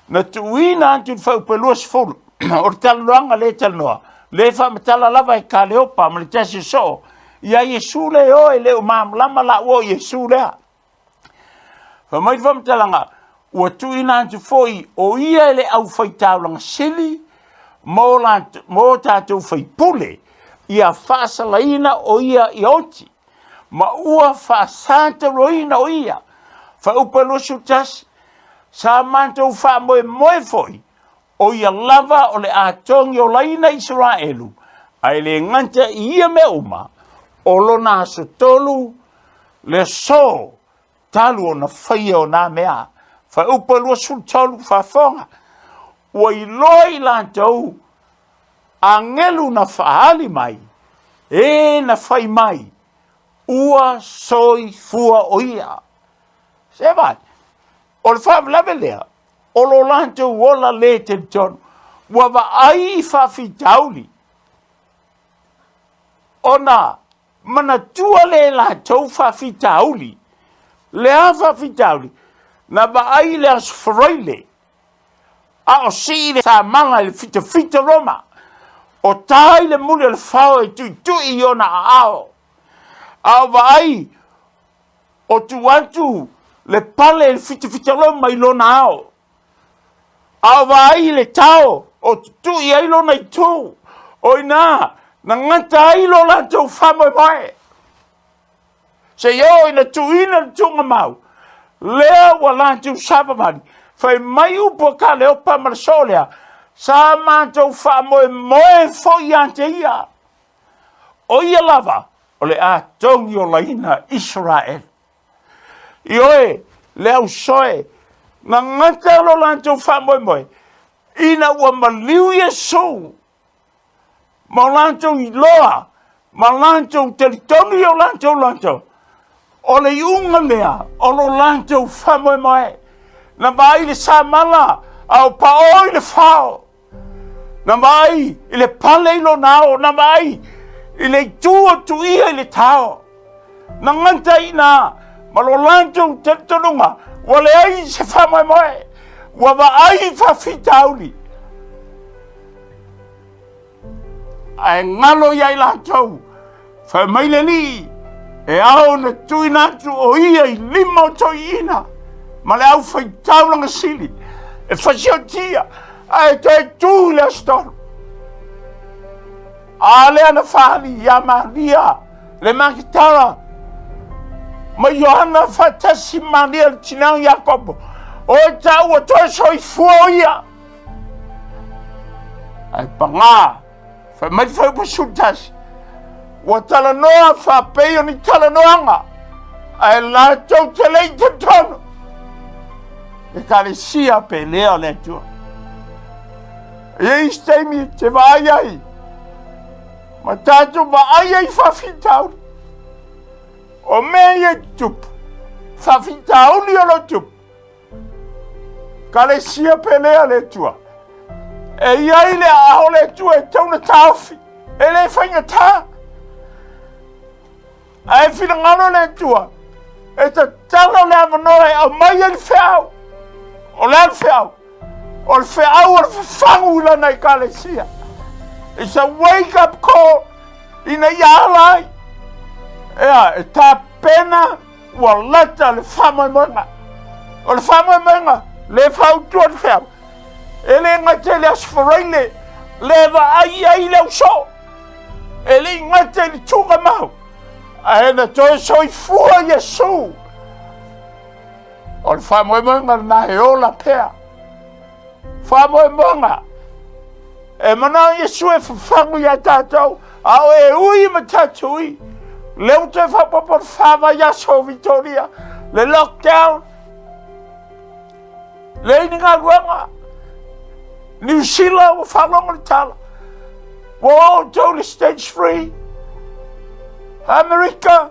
na tuuina atu i le fuaiupu e 20, o le talanoaga lea e talanoa, lea e faamatala lava e Kaleopa ma le tasi o soo, ia Iesu lea e o e le o malamalama laua o Iesu lea. Fai mai le faamatalaga, ua tuuina atu foi o ia e le aufaitaulaga sili mo tatou faipule ia faasalaina o ia ia oti, ma ua faasatauloina o ia. Fuaiupu e 21, sa matou faamoemoe foi o ia lava o le a togiolaina Isaraelu, ae le gata i ia mea uma, o lona aso tolu le aso talu ona faia o nā mea. Fuaiupu e 23, faafofoga, ua iloa i latou agelu na faaali mai, e na fai mai, ua soifua o ia. Se vai, o le faalavelave lea, o lo latou ola le talitonu, ua vaai i faafitauli, ona manatua le latou faafitauli. Le a faafitauli? Na vaai i le Aso Faraile, a o sii le samala i le fitafita Roma. O ta i le muli o le fao e tuitui i ona aao, a o vaai o tuu atu le pale i le fitafitalo mai lona ao. A o vaai i le tao o tutui ai lona itu, o i ina na gata ai lo latou faamoemoe. Seia oo ina tuuina le tuugamau, lea ua latou savavali, fai mai upu a Kaleopa ma le soo lea, sa matou faamoemoe foi ia te ia. O ia lava o le a togi olaina Isaraelu. Ioe, le ausoe, na gata lo latou faamoemoe, ina ua maliu Iesu ma o latou iloa ma latou talitonu i o latou latou, o le iuga lea o lo latou faamoemoe. Na vaai i le samala a o paō i le fao. Na vaai i le pale i lona ao, na vaai i le itu o Tuia i le tao. Na gata i ina ma lo latou talitonuga ua leai se faamoemoe, ua vaai i faafitauli. Ae galo ia i latou, fai mai le Alii, e ao ona tuuina atu o ia i lima o toeaiina ma le aufaitaulaga sili e fasiotia ae toe tu i le aso tolu. A lea na faaali ia Maria le Maketala ma Ioana faatasi Maria le tina o Iakopo, o e taua toe soifua o ia. Ae pagā, fai mai le fuaiupu 11, ua talanoa faapei o ni talanoaga, ae latou te le i talitonu, Ekalesia pelea o le Atua. E i ai isi taimi e te vaai ai, ma tatou vaai ai i faafitauli. O mea ia e tutupu, faafitauli o lo o tupu, Kalesia pelea le Atua. E i ai le aao o le Atua e tatau ona taofi, e le faigata. Ae finagalo le Atua, e tatala le avanoa e aumai ai le feau. O le a le feau? O le feau o le fafagu i lana ekalesia. It's a wake up call ina ia ala ai. Ea, e tapena ua lata le faamoemoega. O le faamoemoega, le fautua le feau. E le gata i le Aso Faraile, le vaai ai le ausoo. E le i gata i le tuugamau, ae na toe soifua Iesu. O le faamoemoega lena e ola pea. Faamoemoega e manao Iesu e fafagu iā tatou, a o e ui ma tatou ui. Lea ua toe faaopoopo le fa vaiaso o Vitoria, le lockdown, leai ni galuega. Niu Sila ua faalogo le tala, ua oo outou i le stage 3. Amerika,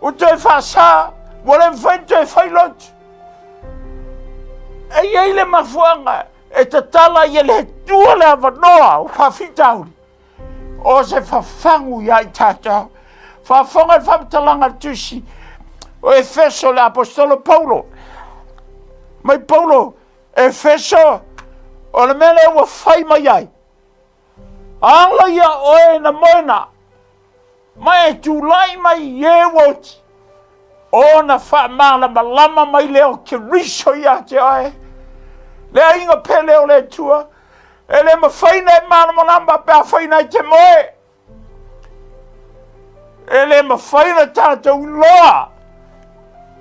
ua toe faasa, ua le mafai ona toe fai lotu. E i ai le mafuaaga e tatala ai e le Atua le avanoa o faafitauli o se fafagu ia i tatou. Faafofoga le faamatalaga a le Tusi o Efeso le Aposetolo Paulo. Mai Paulo, Efeso, o le mea lea ua fai mai ai, Ala ia oe na moena, ma e tulai mai i e ua oti, ona faamalamalama mai lea o Keriso ia te oe. Le aiga pele o le Atua, e le mafai ona e malamalama pe afai na e te moe. E le mafai ona tatou iloa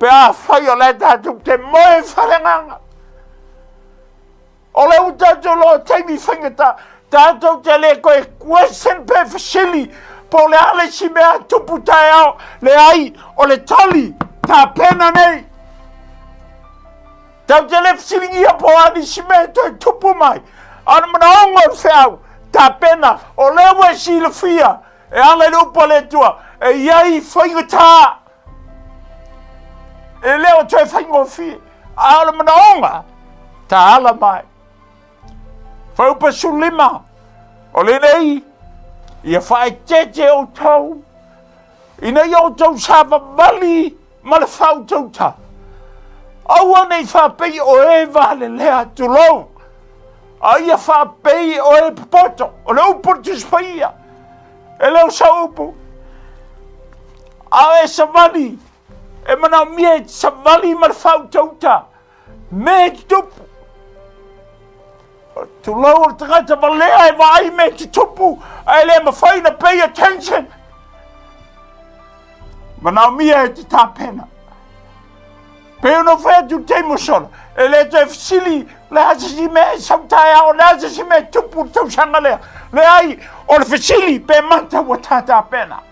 pe afai o la e tatou te moe i faleagaga. O lea ua tatou iloa taimi faigata, tatou te le toe question pe fesili po o le a le isi mea tupu taeao. Leai, o le tali tapena nei. Tatou te le fesiligia po o a nisi mea e toe tupu mai. A o le manaoga o le feau, tapena, o lea ua e silafia e ala i le upu a le Atua, e i ai faigata. E le o toe faigofie, a o le manaoga, taala mai. Fuaiupu 15, o lenei, ia faaeteete outou, ina ia outou savavali ma le faautauta. Aua ne i faapei o Eva le lea, tulou. A ia faapei oe popoto, o le upu o le Tusi Paia, e le o sau upu. A e savali, e manaomia e te savali ma le faautauta, mea e tutupu. Tulou o le tagata valea e vaai mea e tutupu, ae le mafai na pay attention. Manaomia e te tapena. Pei ona fai atu taimi ua sola, e le toe fesili le a se isi mea e sau taeao, le a se isi mea e tupu le tausaga lea. Leai, o le fesili pe mata ua tatapena.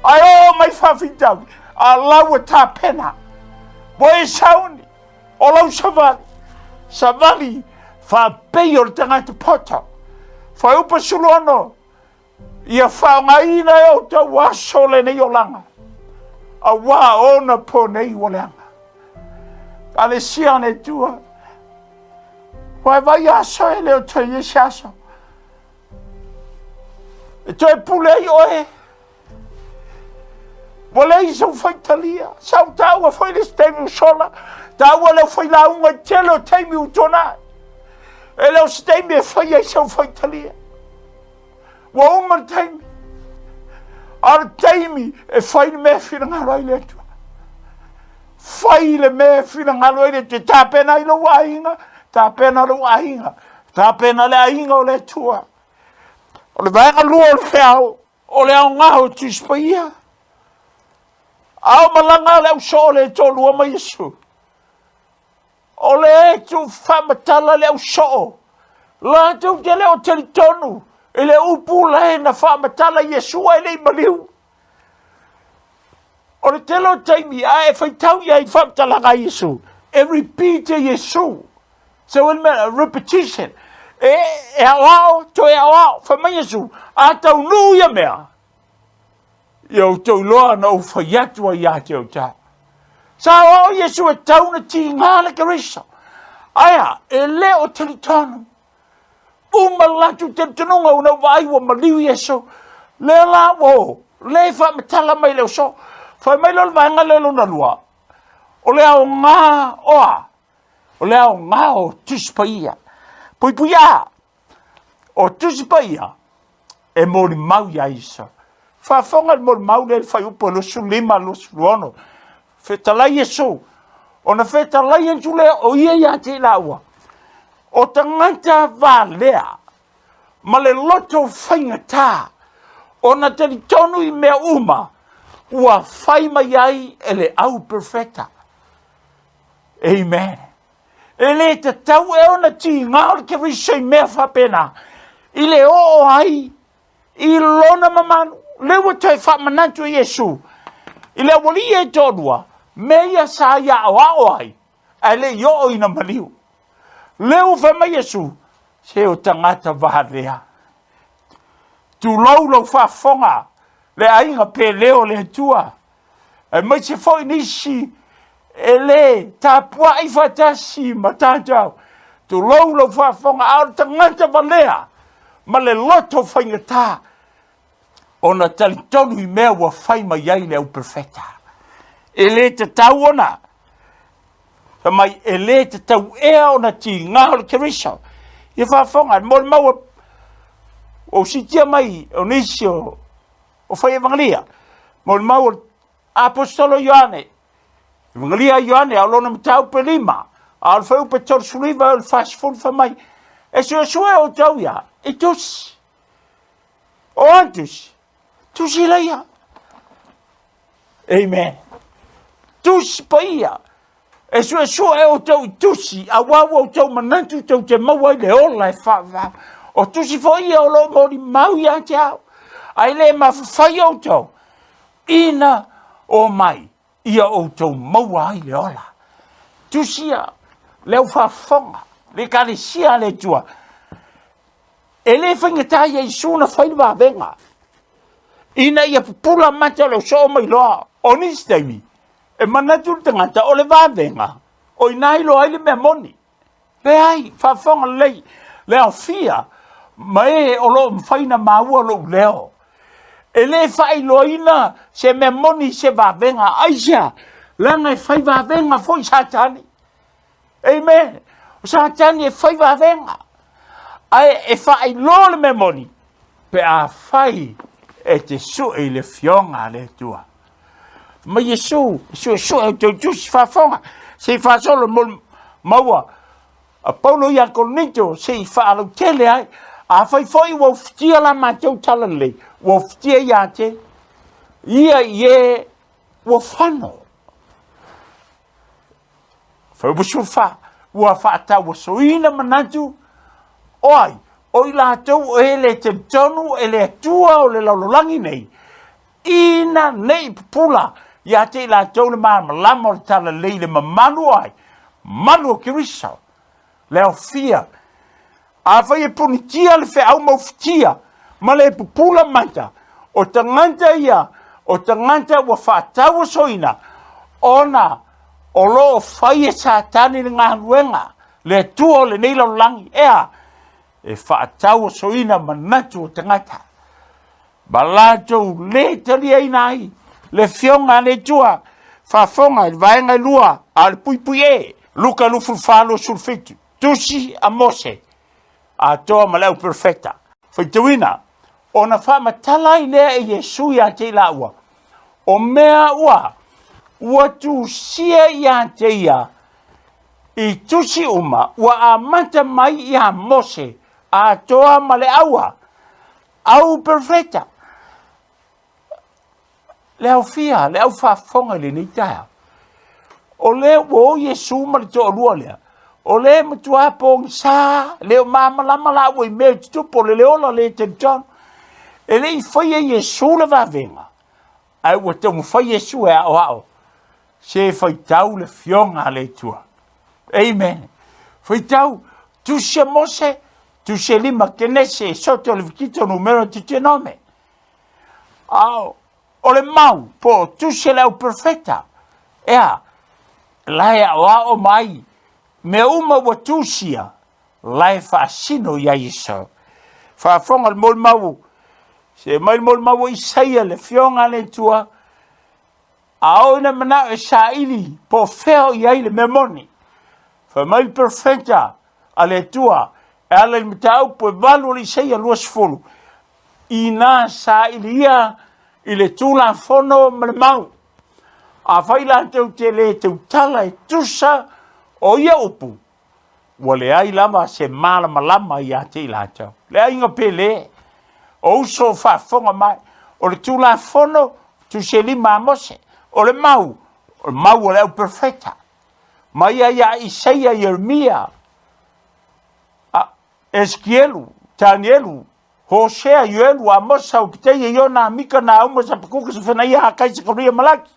Ae oo mai faafitauli, a la ua tapena. Ua e sauni, o lau savali, savali faapei o le tagata poto. Fuaiupu 16, Ia faaaogaina e outou aso lenei olaga, auā ona po nei ua leaga. Kalesia a le Atua, ua e vai aso e le o toe i ai se aso. E toe pule ai oe. Ua leai sou faitalia. Sa ou taua foi le isi taimi ua sola. Taua le au failauga i tele o taimi ua tuanai. E le o se taimi e fai ai sau faitalia. Ua uma le taimi. A o le taimi e fai le mea e finagalo ai le Atua. Fai le mea e finagalo ai le Atua. Tapena ai lou aiga, tapena lou aiga, tapena le aiga o le Atua. O le vaega lua o le feau, o le aoga o Tusi Paia. A o malaga le au soo le toalua ma Iesu. O le tuu faamatala le au soo, latou te le o talitonu i le upu la na faamatala Iesu ae le i maliu. O le tele o taimi a e faitau i ai faamatalaga a Iesu, e repeat e Iesu. So o le mea, repetition. E, e aoao, toe aoao. Fai mai Iesu, a taunuu ia mea, ia outou iloa na ou fai atu ai ia te outou. Sa aoao Iesu e tau na tiga le Keriso. Ae a, e le o talitonu. Uma le latou talitonuga ona ou vaai ua maliu Iesu. Lea la ua o, lea e faamatala mai le uso. Fai mai lea o le vaega lea lona lua, o le aoga o a? O le aoga o Tusi Paia. Puipui A, o Tusi Paia e molimau iā Iesu. Faafofoga i le molimau lea i le fuaiupu e 25, 26. Fetalai Iesu, ona fetalai atu lea o ia ia te i laua, o tagata valea ma le loto faigata, ona talitonu i mea uma ua fai mai ai e le au perofeta. Amen. E le tatau e ona tiga o le Keriso i mea faapena, i le oo ai i lona mamalu. Lea ua toe faamanatu e Iesu i le aualii e toalua, mea ia sa ia aoao ai, ae le i oo ina maliu. Lea ua fai mai Iesu, se o tagata valea. Tulou lou faafofoga, le aiga pele o le Atua, aemaise foi nisi e le tapuai faatasi ma tatou. Tulou lou faafofoga, a o le tagata valea ma le loto faigata ona talitonu i mea ua fai mai ai le au perofeta. E le tatau ona fai mai, e le tatau ea ona tiga o le Keriso. Ia faafofoga, e molimau ua ou siitia mai o nisi o o fai evangelia. Molimau o le Aposetolo Ioane, Evangelia a Ioane, a o lona mataupu e lima, a o le fuaiupu e 39 o le 40 fai mai, e suesue outou ia i tusi. O a tusi? Tusi Ilaia. Amen. Tusi paia. E suesue outou i tusi, auā ua outou manatu tou te maua ai le ola e faavavau. O tusi foi ia o lo o molimau ia te au, ae le mafafai outou ina omai ia outou maua ai le ola. Tusi ia, le au faafofoga, le Ekalesia a le Atua, e le faigata ia Iesu na fai le vavega, ina ia pupula mata o le soo mai loa. O nisi taimi, E manatu le tagata o le vavega o i ina iloa ai le mea moni. Leai, faafofoga lelei, le aofia ma e o lo o mafai ona maua lou leo. E le faailoaina se mea moni i se vavega. Aisea? Leaga e fai vavega foi Satani. Amen. O Satani e fai vavega. Ae e faailoa le mea moni pe afai e te sue i le Afioga a le Atua. Ma Iesu, suesue o tou tusi faafofoga, se i faasolo mo maua a Paulo ia Korinito se i faalautele ai. Afai foi ua ufitia la matou talalelei, ua ufitia ia te ia i e ua fano. Faumasofa, ua faatauasoina manatu o ai, o i latou e le talitonu e le Atua o le lalolagi nei, ina ne i pupula ia te i latou le malamalama o le talalelei i le mamalu o ai, malu o Keriso, le aofia. Afai e punitia le feau maufitia ma le pupula mata, o tagata ia, o tagata ua faatauasoina ona o lo o fai e Satani le galuega, le Atua o lenei lalolagi, e a? E faatauasoina manatu o tagata. Ma latou le taliaina ai le Afioga a le Atua. Faafofoga i le vaega e lua, a o le puipui e, Luka 24, 27. Tusi a Mose, atoa ma le au perofeta. Faitauina, ona faamatala ai lea e Iesu ia te i laua, o mea ua, ua tusia ia te ia i tusi uma ua amata mai ia Mose, atoa ma le aua, au perofeta. Le aofia, le au faafofoga i lenei taeao. O lea ua o Iesu ma le toalua lea, o lea e matua pogisa, le o malamalama laua i mea e tutupu, o le le ola le talitonu. E le i faia Iesu le vavega, ae ua taumafai Iesu e aoao, se faitau le Afioga a le Atua. Amen. Faitau, tusi a Mose, tusi e lima, Kenese, Soto, Levikito, Numera, Tutenome. A o le mau po o tusi a le au perofeta, e a, la e aoao mai mea uma ua tusia, la e faasino ia Iesu. Faafofoga le molimau, se mai le molimau o Isaia le afioga a le Atua, a oo ina manao e saili po o fea o i ai le mea moni. Fai mai le perofeta a le Atua e ala i le mataupu e valu o le Isaia 20, Inā sailia i le Tulafono ma le mau. Afai latou te le tautala e tusa o ia upu, ua leai lava se malamalama ia te i latou. Le aiga pele, o uso o faafofoga mai, o le Tulafono, tusi e lima a Mose, o le mau, o le mau a le au perofeta, mai ia ia Isaia, Ieremia, Esekielu, Tanielu, Hosea, Ioelu, Amosa, Opiteia, Iona, Mika, Nauma, Sapakuka, Sefanaia, Hakai, Sekaria, Malaki.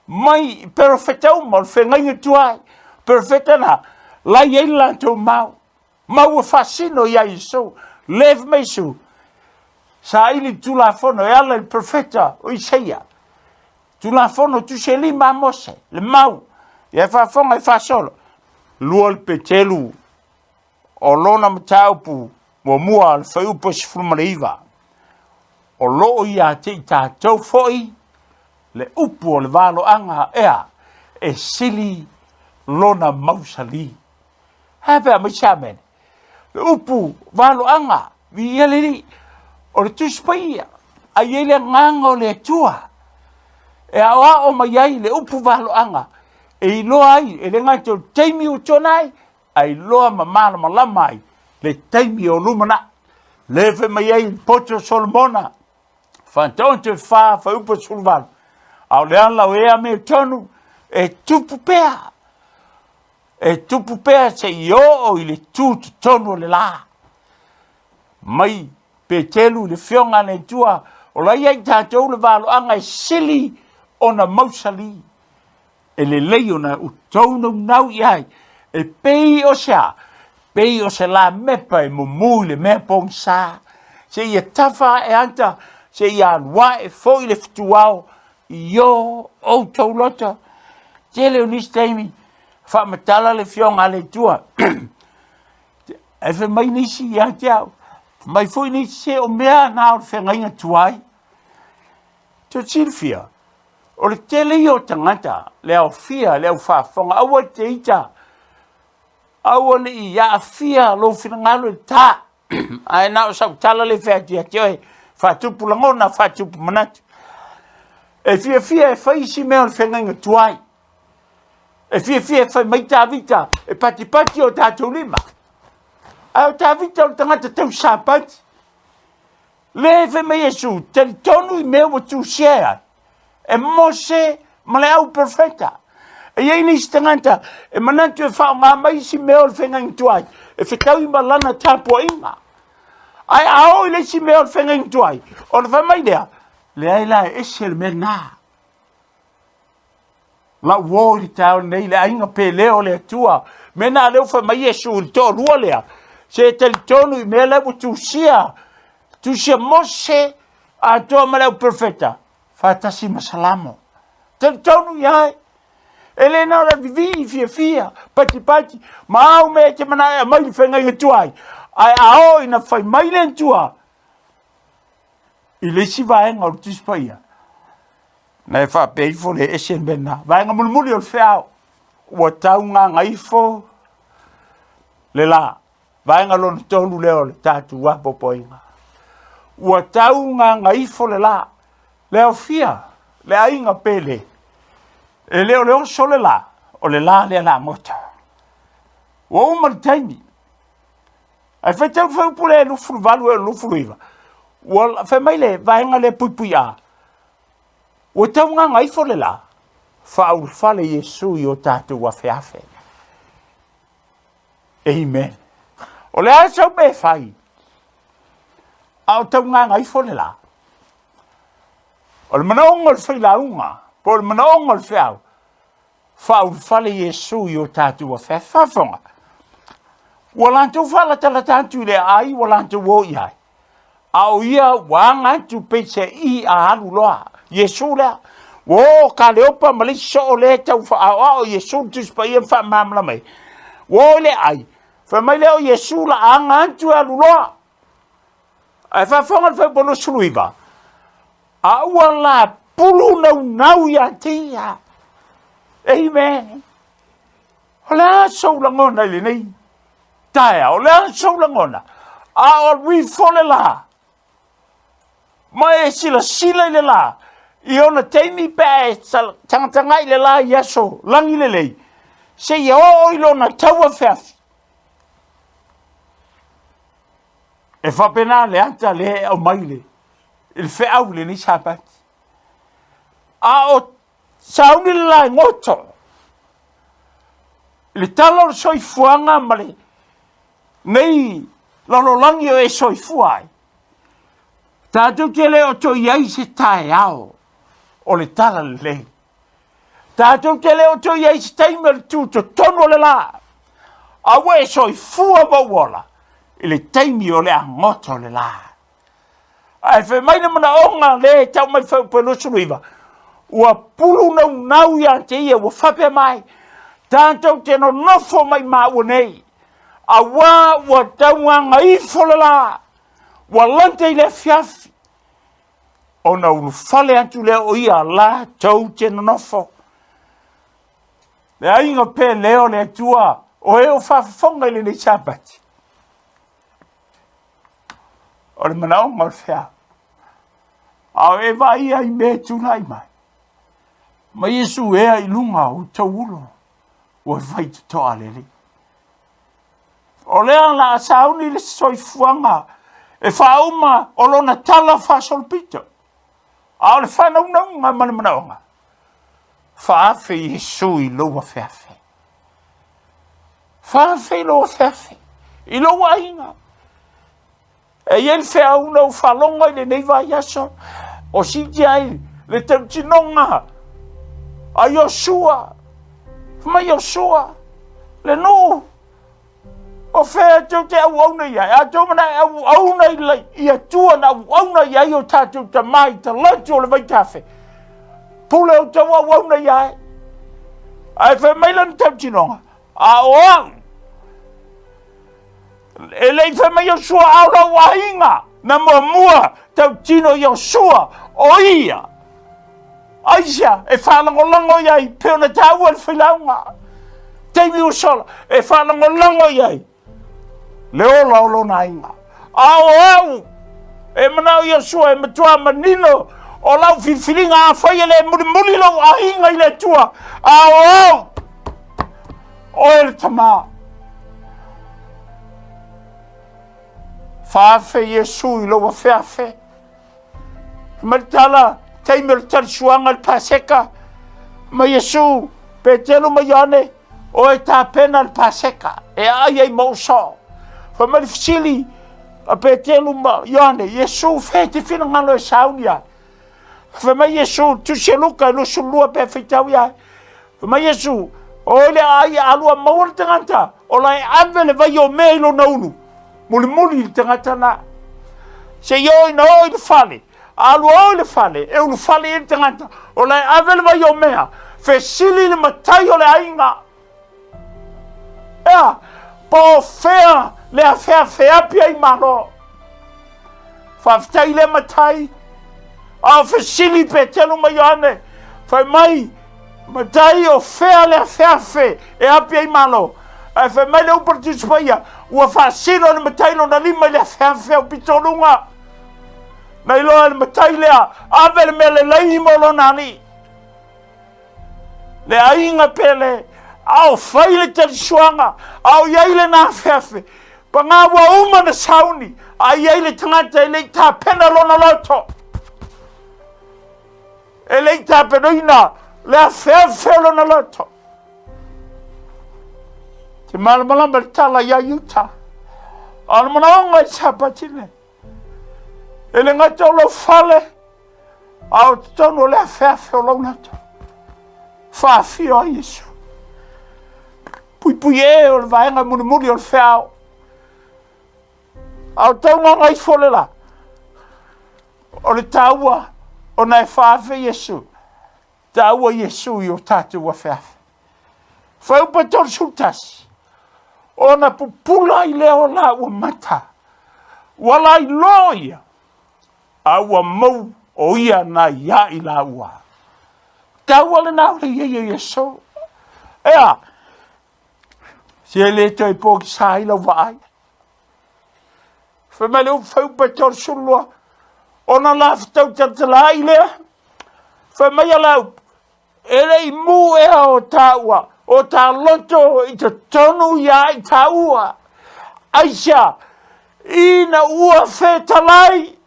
Mai perofeta uma o le feagaiga tuai. Perofeta na, la i ai le latou mau. Mau e faasino ia Iesu. Le fai mai Iesu, saili le Tulafono e ala i le perofeta o Isaia. Tulafono tusi e lima a Mose, le mau. Ia e faafofoga e faasolo. Lua le Petelu O lona mataupu muamua le fuaiupu e 19, o lo o ia te i tatou foi le upu o le valoaga ea e sili lona mausali. Ae a pe a aumai se amene? Le upu valoaga, viia le Alii, o le Tusi Paia, a i ai le Agaga o le Atua e aoao mai ai le upu valoaga e iloa ai, e le gata o le taimi ua tuanai, a iloa ma malamalama ai le taimi o lumanai. Le fai mai ai le poto o Solomona, faataoto e fa, fuaiupu e 18, a o le ala o e amiotonu e tupu pea, e tupu pea seia oo i le tu totonu o le la. Mai Petelu i le Afioga a le Atua, o la ia i tatou le valoaga e sili ona mausali. E lelei ona outou naunau i ai, e pei o se a? Pei o se lamepa e mumu i le mea pogisa, seia tafa ae ata, seia alu ae foi le fetuao i o outou loto. Tele o nisi taimi, faamatala le Afioga a le Atua, ae fai mai nisi ia te au, fai mai foi nisi, se o mea na o le feagaiga tuai. Tou te silafia, O le tele ia o tagata, le aofia, le au faafofoga, aua e te ita. Aua ne i aafia lou finagalo i le ta, ae na o sau tala lea e fai atu ia te oe, faatupu lagona, faatupu manatu. E fiafia e fai isi mea o le feagaiga tuai. E fiafia e fai mai Tavita e patipati o tatou lima. Ae o Tavita o le tagata tausapati. Lea e fai mai Iesu, talitonu i mea ua tusia ai e Mose ma le au perofeta. E i ai nisi tagata e manatu e faaaoga mai isi mea o le feagaiga tuai e fetaui ma lana tapuaiga. Ae a oo i le isi mea o le feagaiga tuai, ona fai mai lea, leai la e ese le mea lena. Lau uo i le taeao lenei, le aiga pele o le Atua. Mea na lea ua fai mai Iesu i le toalua lea, se talitonu i mea la ua tusia, tusia Mose atoa ma le au perofeta, faatasi ma Salamo. Talitonu i ai. E le na o le vivii fiafia, patipati, ma au mea e te manao e aumai le feagaiga tuai. Ae a oo ina fai mai le Atua i le isi vaega o le Tusi Paia, Na e faapea ifo le ese le mea lena. Vaega mulimuli o le feao, ua taugagaifo le la. Vaega lona tolu lea o le tatou apoapoaiga. Ua taugagaifo le la. Le aofia, le aiga pele, e le o le oso le la, o le la lea lagota. Ua uma le taimi. Ae faitau le fuaiupu lea e 28 ea 29, ua fai mai le vaega lea puipui A, Ua taugaga ifo le la, faaulufale Iesu i o tatou afeafe. Amen. O le a sau mea e fai, a o taugaga ifo le la. O le manaoga o le failauga, po o le manaoga o le feau, faaulufale Iesu i o tatou afeafe. Faafofoga, ua latou faalatalata atu i le aai ua latou o i ai, a o ia ua aga atu peiseai a alu loa. Iesu lea, ua o Kaleopa ma le isi soo lea e tau faaoao Iesu le Tusi Paia ma faamalamalama ai. Ua o i le aai, fai mai lea o Iesu la aga atu e alu loa. Ae faafofoga le fuaiupu 29, a ua la pulu naunau ia te ia. Amen. O le a sou lagona i lenei taeao? O le a sou lagona? A o alu ifo le la, ma e silasila i le la, i ona taimi pe a e tagatagai i le la i aso lagi lelei, seia oo i lona tauafeafe. E faapena le ata lea e aumai i le feau i lenei Sapati. A o sauni le la e goto i le tala o le soifuaga ma le nei lalolagi o e soifua ai, tatou te le o toe i ai se taeao o le tala lelei. Tatou te le o toe i ai se taimi o le tutotonu o le la, a ua e soifua ma ua ola i le taimi o le agota o le la. Ae fai mai le manaoga lea e tau mai fuaiupu 29, ua pulu naunau ia te ia, ua faapea mai, tatou te nonofo mai maua nei, auā ua taugaga ifo le la, ua lata i le afiafi, ona ulufale atu lea o ia latou te nonofo. Le aiga pele o le Atua, o e o faafofoga i lenei Sapati. O le manaoga o le feau. A o e vaai ai mea e tulai mai. Ma Iesu ea i luga o outou ulo, ua fai totoa le Alii. O lea la a sauni le soifuaga e faauma o lona tala faasolopito. A o le faanaunauga ma le manaoga, faafe Iesu i lou afeafe. Faafe i lou afeafe, i lou aiga. E i ai le feau na ou faalogo i lenei vaiaso, o siti ai le tautinoga a Iosua, fai mai Iosua, le nuu, o fea tou te auauna i ai? A tou mana e auauna i le i Atua na auauna i ai o tatou tama i talaatu o le vaitafe, pule outou auauna i ai. Ae fai mai lana tautinoga, a o au, E le i fai mai Iosua, a o lou aiga na muamua tautino Iosua, o ia. Aisea e faalagolago i ai pei ona taua le failauga. taimi ua sola e faalagolago i ai le ola o lona aiga. A o au, e manao Iosua e matua manino o lau filifiliga, afai e le mulimuli lou aiga i le Atua, a o au, oe le tama. Faafe Iesu i lou afeafe. Mai le tala, taimi o le talisuaga le Paseka, mai Iesu, Petelu ma Ioane, o e tapena le Paseka, e aai ai ma ou soo. Fai mai le fesili a Petelu ma Ioane, Iesu, fea e te finagalo e sauni ai? Fai mai Iesu, Tusi a Luka e 22 pe faitau ia. Fai mai Iesu, o le aai alua maua le tagata, o la e ave le vai o mea i lona ulu, mulimuli le tagata na. Se i oo ina oo i le fale, alu oo i le fale, e ulufale i le tagata, o la e ave le vai o mea, fesili le matai o le aiga. Ea, po o fea le afeafeapi ai Malo. Faafetai le matai, a o fesili Petelu ma Ioane, fai mai, matai o fea le afeafe e api ai Malo. Ae fai mai le upu a le Tusi Paia, ua faasino le matai lona lima i le afeafe o pitoluga. Na iloa e le matai lea, ave le mea lelei mo lona alii. Le aiga pele, a o fai le talisuaga, a o i ai lena afeafe, pagā ua uma na sauni, a i ai le tagata e le i tapena lona loto, e le i tapenaina le afeafe o lona loto. Te malamalama le tala iā Iuta, a o le manaoga i Sapati nei, E le gata o lou fale, a o totonu o le afeafe o lou loto. Faafio ai Iesu. Puipui e o le vaega mulimuli o le feao. A o tau gagaifo le la, o le taua ona e faafe Iesu. Taua Iesu i o tatou afeafe. Fuaiupu 31, ona pupula ai lea o la ua mata, ua lailoa ia, a ua mau o ia na iā i lāua. Taua lena o le iai o Iesu. Ea, se le toe pogisa ai lau vaai. Fai mai le upu fuaiupu 32, ona lafetau talatala ai lea, fai mai a la upu, E le i mū ea o tāua, o tā loto i totonu iā i tāua. Aisea, ina ua fetalai.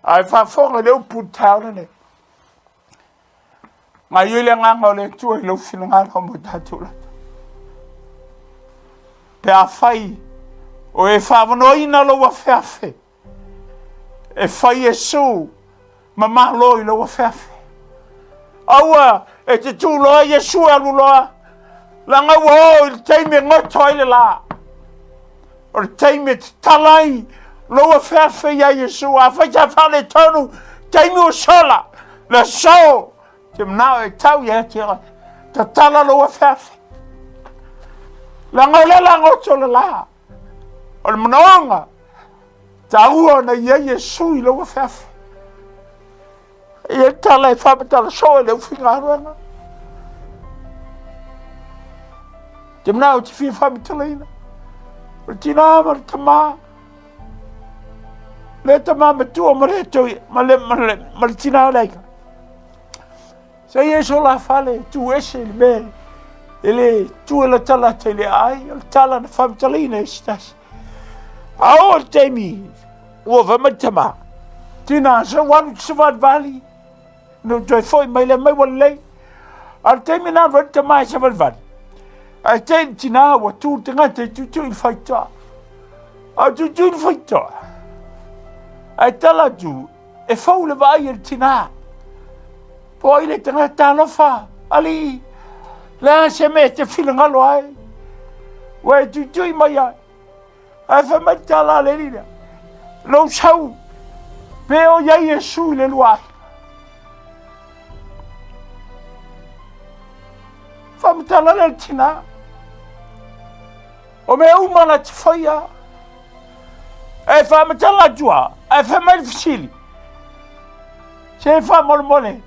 Ae faafofoga i le upu i le taeao lenei. Gaioi le agaga o le Atua i lou finagalo mo tatou lata. Pe afai o e faavanoaina lou afeafe, E fai Iesu ma malo i lou afeafe. Aua e te tū loa Iesu e alu loa, leaga ua oo i le taimi e goto ai le lā. O le taimi e tatala ai lou afeafe iā Iesu. Afai sa faaletonu, taimi ua sola, le aso, te manao e tau ia te oe, tatala lou afeafe. Leaga o lea la goto le lā. O le manaoga, taua ona i ai Iesu i lou afeafe. E i ai tala e faamatala soo e le aufaigaluega. Te manao te fia faamatalaina. O le tinā ma le tamā. Le tamā matua ma le toi, ma le, ma le, ma le tinā o le aiga. Sa i ai so la fale, tu ese i le mea e le tu e latalata i le aai, o le tala na faamatalaina e se tasi. A oo i le taimi, ua fai mai le tama, tina, sa ua alu i se valivali, na ou toe foi mai lea mai ua lelei. A o le taimi na alu ai le tama i se valivali, ae te i le tina ua tu le tagata e tuitui i le faitotoa. A o tuitui i le faitotoa, ae tala atu, E fou le vaai a le tinā. Po ai le tagata talofa, alii, le a se mea e te finagalo ai, ua e tuitui mai ai. Ae fai mai le tala a le alii lea, lou sau, pe o i ai Iesu i le lua aiga. Faamatala lea le tinā. O mea uma na te faia, e faamatala atu a, ae fai mai le fesili, se faamolemole,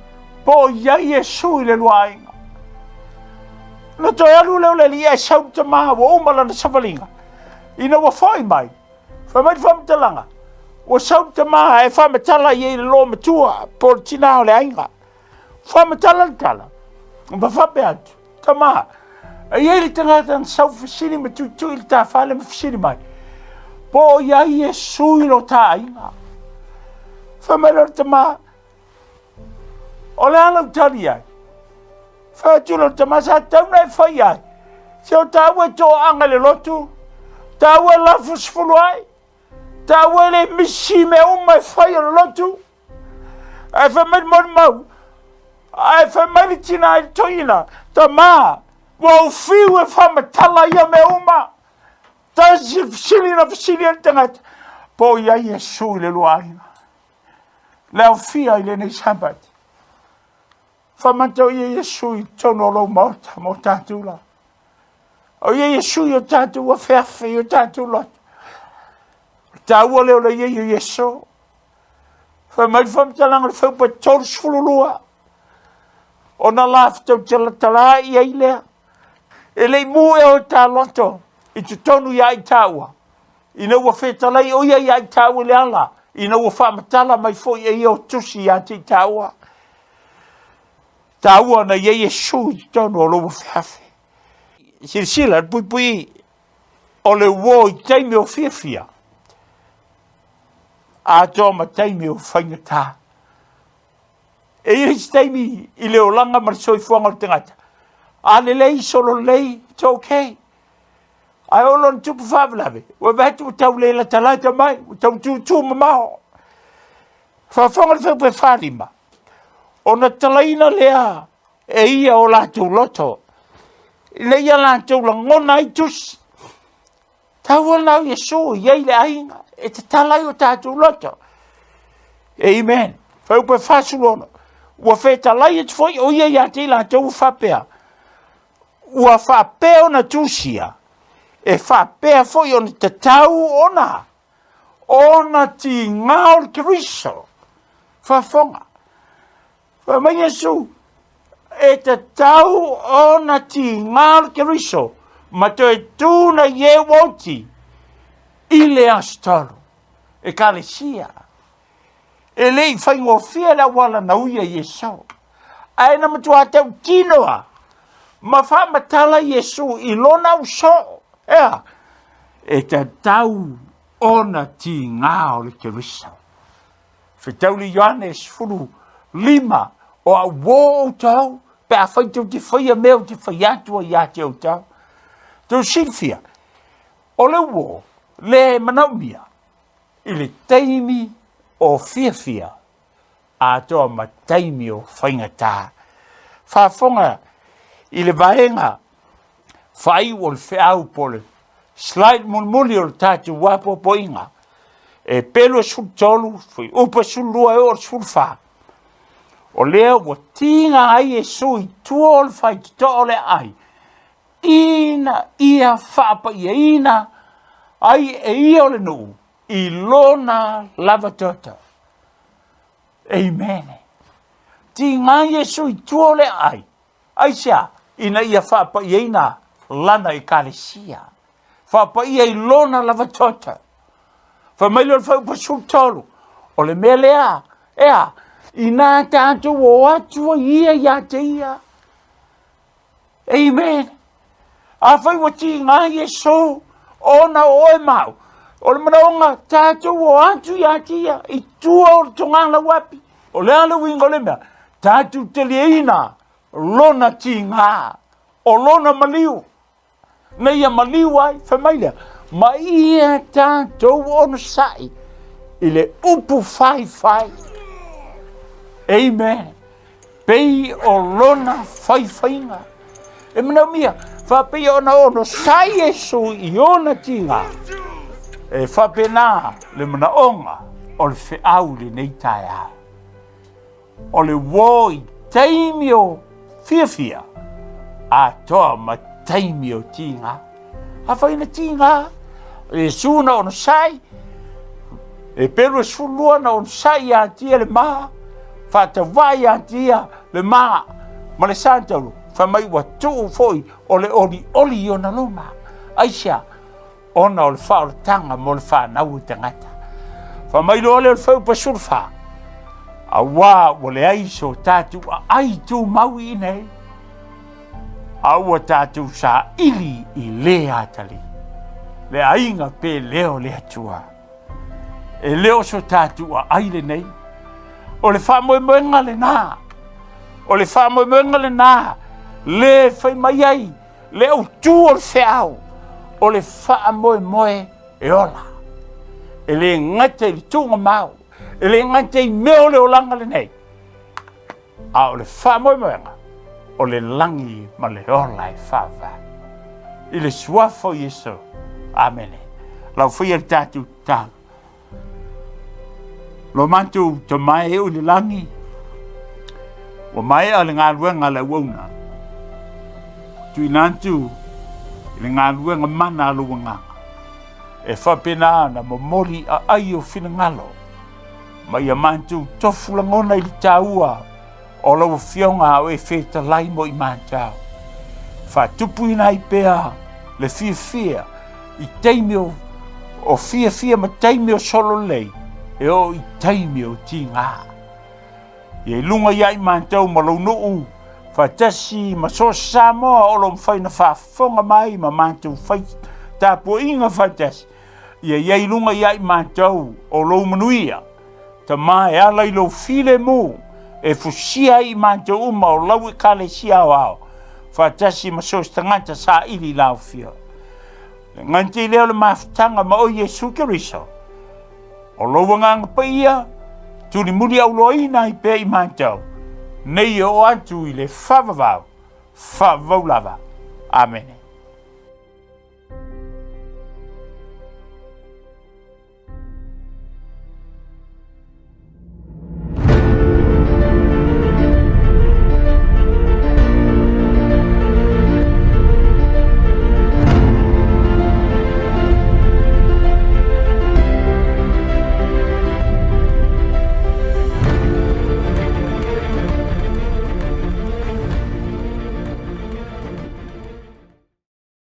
po o i ai Iesu i le lua aiga. Ona toe alu lea o le alii ae sau le tama ua uma lana savaliga. Ina ua foi mai, fai mai le faamatalaga, ua sau le tama e faamatala i ai i le loomatua po o le tina o le aiga. Faamatala le tala, ma faapea atu, tama, e i ai le tagata na sau fesili ma tuitui i le ta fale ma fesili mai, po o i ai Iesu i lo ta aiga. Fai mai lea o le tama, O le a lau tali i ai? Fai atu lea o le tama, sa tatau ona e fai ai. Se o taua e toaaga i le lotu, taua e lafo sefulu ai, taua e le misi mea uma e fai o le lotu. Ae fai mai le molimau, ae fai mai le tina i le toeaina, tama, ua ou fiu e faamatala ia mea uma. Tasi le fesili na fesili ai le tagata, po o i ai Iesu i le lua aiga. Le aofia i lenei Sabati. Faamantau ia Iesu i totonu o lou maota ma o tatou la. O ia Iesu i o tatou afeafe i o tatou loto. O taua lea o le iai o Iesu. Fai mai le faamatalaga o le fuaiupu 32. Ona latou talatala i ai lea. E le i mu ea o ta loto i totonu ia i taua. Ina ua fetalai o ia ia i taua i le ala, ina ua faamatala mai foi e ia o tusi ia te i taua. Taua na i ai Iesu i totonu o lou afeafe. Silasila, le puipui o le uo i taimi o fiafia, atoa ma taimi o faigata. E i ai se taimi i le olaga ma le soifuaga o le tagata, a lelei, solo lelei, it's okay. Ae oo loa ina tupu faalavelave, ua vaai atu ua tau le latalata mai, ua tau tutu mamao. Faafofoga le fuaiupu 45, ona talaina lea e ia o latou loto, ina ia latou lagona ai tusi. Taua lena o Iesu e i ai le aiga e tatala ai o tatou loto. Amen. Fuaiupu 46, ua fetalai atu foi o ia ia te i latou ua faapea, ua faapea ona tusia, e faapea foi ona tatau ona, ona tiga o le Keriso. Faafofoga. Fai mai Iesu, e tatau ona tiga o le Keriso ma toe tu nai e ua oti i le aso tolu. Ekalesia. E le i faigofie le auala na uia Iesu. Ae na matua tautino lava ma faamatala Iesu i lona ausoo. Ea, e tatau ona tiga o le Keriso. Fetauli Ioane 15, o au uō outou, pe afai tou te faia mea ou te fai atu ai ia te outou. Tou silafia, o le uō, le manaomia, i le taimi o fiafia atoa ma taimi o faigata. Faafofoga i le vaega faaiu o le feau po o le slide mulimuli o le tatou apoapoaiga e pe 23, fuaiupu 12 e oo i le 14. O lea ua tiga ai Iesu i tua o le faitotoa o le aai, ina ia faapaiaina ai e ia o le nuu i lona lava toto. Amen. Tiga Iesu i tua o le aai, aisea? Ina ia faapaiaina lana ekalesia. Faapaia i lona lava toto. Fai mai lea o le fuaiupu 13, o le mea lea, ea, inā tatou o atu ai ia ia te ia, Amen. Afai ua tiga Iesu ona o oe ma au, o le manaoga tatou o atu ia te ia i tua o le togalau api. O le a le uiga o le mea? Tatou taliaina lona tiga, o lona maliu. Na ia maliu ai, fai mai lea, ma ia tatou onosai i le upu faifai. Amen. Pei o lona faifaiga. E manaomia, faapei ona onosai Iesu i ona tiga, e faapena le manaoga o le feau i lenei taeao. O le uō i taimi o fiafia, atoa ma taimi o tiga. Afai na tiga, Iesu na onosai, e pe 22 na onosai ia te ia le ma, faatauvaai ia te ia le ma, ma le sa taulu. Fai mai ua tuu foi o le olioli i ona luma. Aisea? Ona o le faaolataga mo le fanau o tagata. Fai mai loa lea o le fuaiupu 14, auā ua leai so tatou aai tumau i inei, a ua tatou saili i le atalii, le aiga pe lea o le Atua. E le o so tatou aai lenei. O le faamoemoega lenā, o le faamoemoega lenā, le fai mai ai le autū o le feau, o le faamoemoe e ola. E le gata i le tuugamau, e le gata i mea o le olaga lenei, a o le faamoemoega o le lagi ma le ola e faavae. I le suafa o Iesu. Amene. Lau faia le tatou tatalo. Lo matou Tama e oo i le lagi, ua maea le galuega a le auauna. Tuuina atu i le galuega mana a lou Agaga, e faapena ona momoli aai o finagalo ma ia matou tofu lagona i le taua o lau Afioga a o e fetalai mo i matou. Faatupuina ai pea le fiafia i taimi o, o fiafia ma taimi o sololelei e oo i taimi o tigā. Ia i luga ia i matou ma lou nuu faatasi ma so o se Samoa o lo o mafai ona faafofoga mai ma matou fai tapuaiga faatasi. Ia i ai i luga ia i matou o lou manuia, Tama e ala i lou filemu e fusia ai i matou uma o lau Ekalesia aoao, faatasi ma so o se tagata saili i lau Afioga. Le gata lea o le mafutaga ma oe Iesu Keriso, o lou Agaga Paia, tulimuli auloaina ai pea i matou, nei e oo atu i le faavavau, faavavau lava. Amene.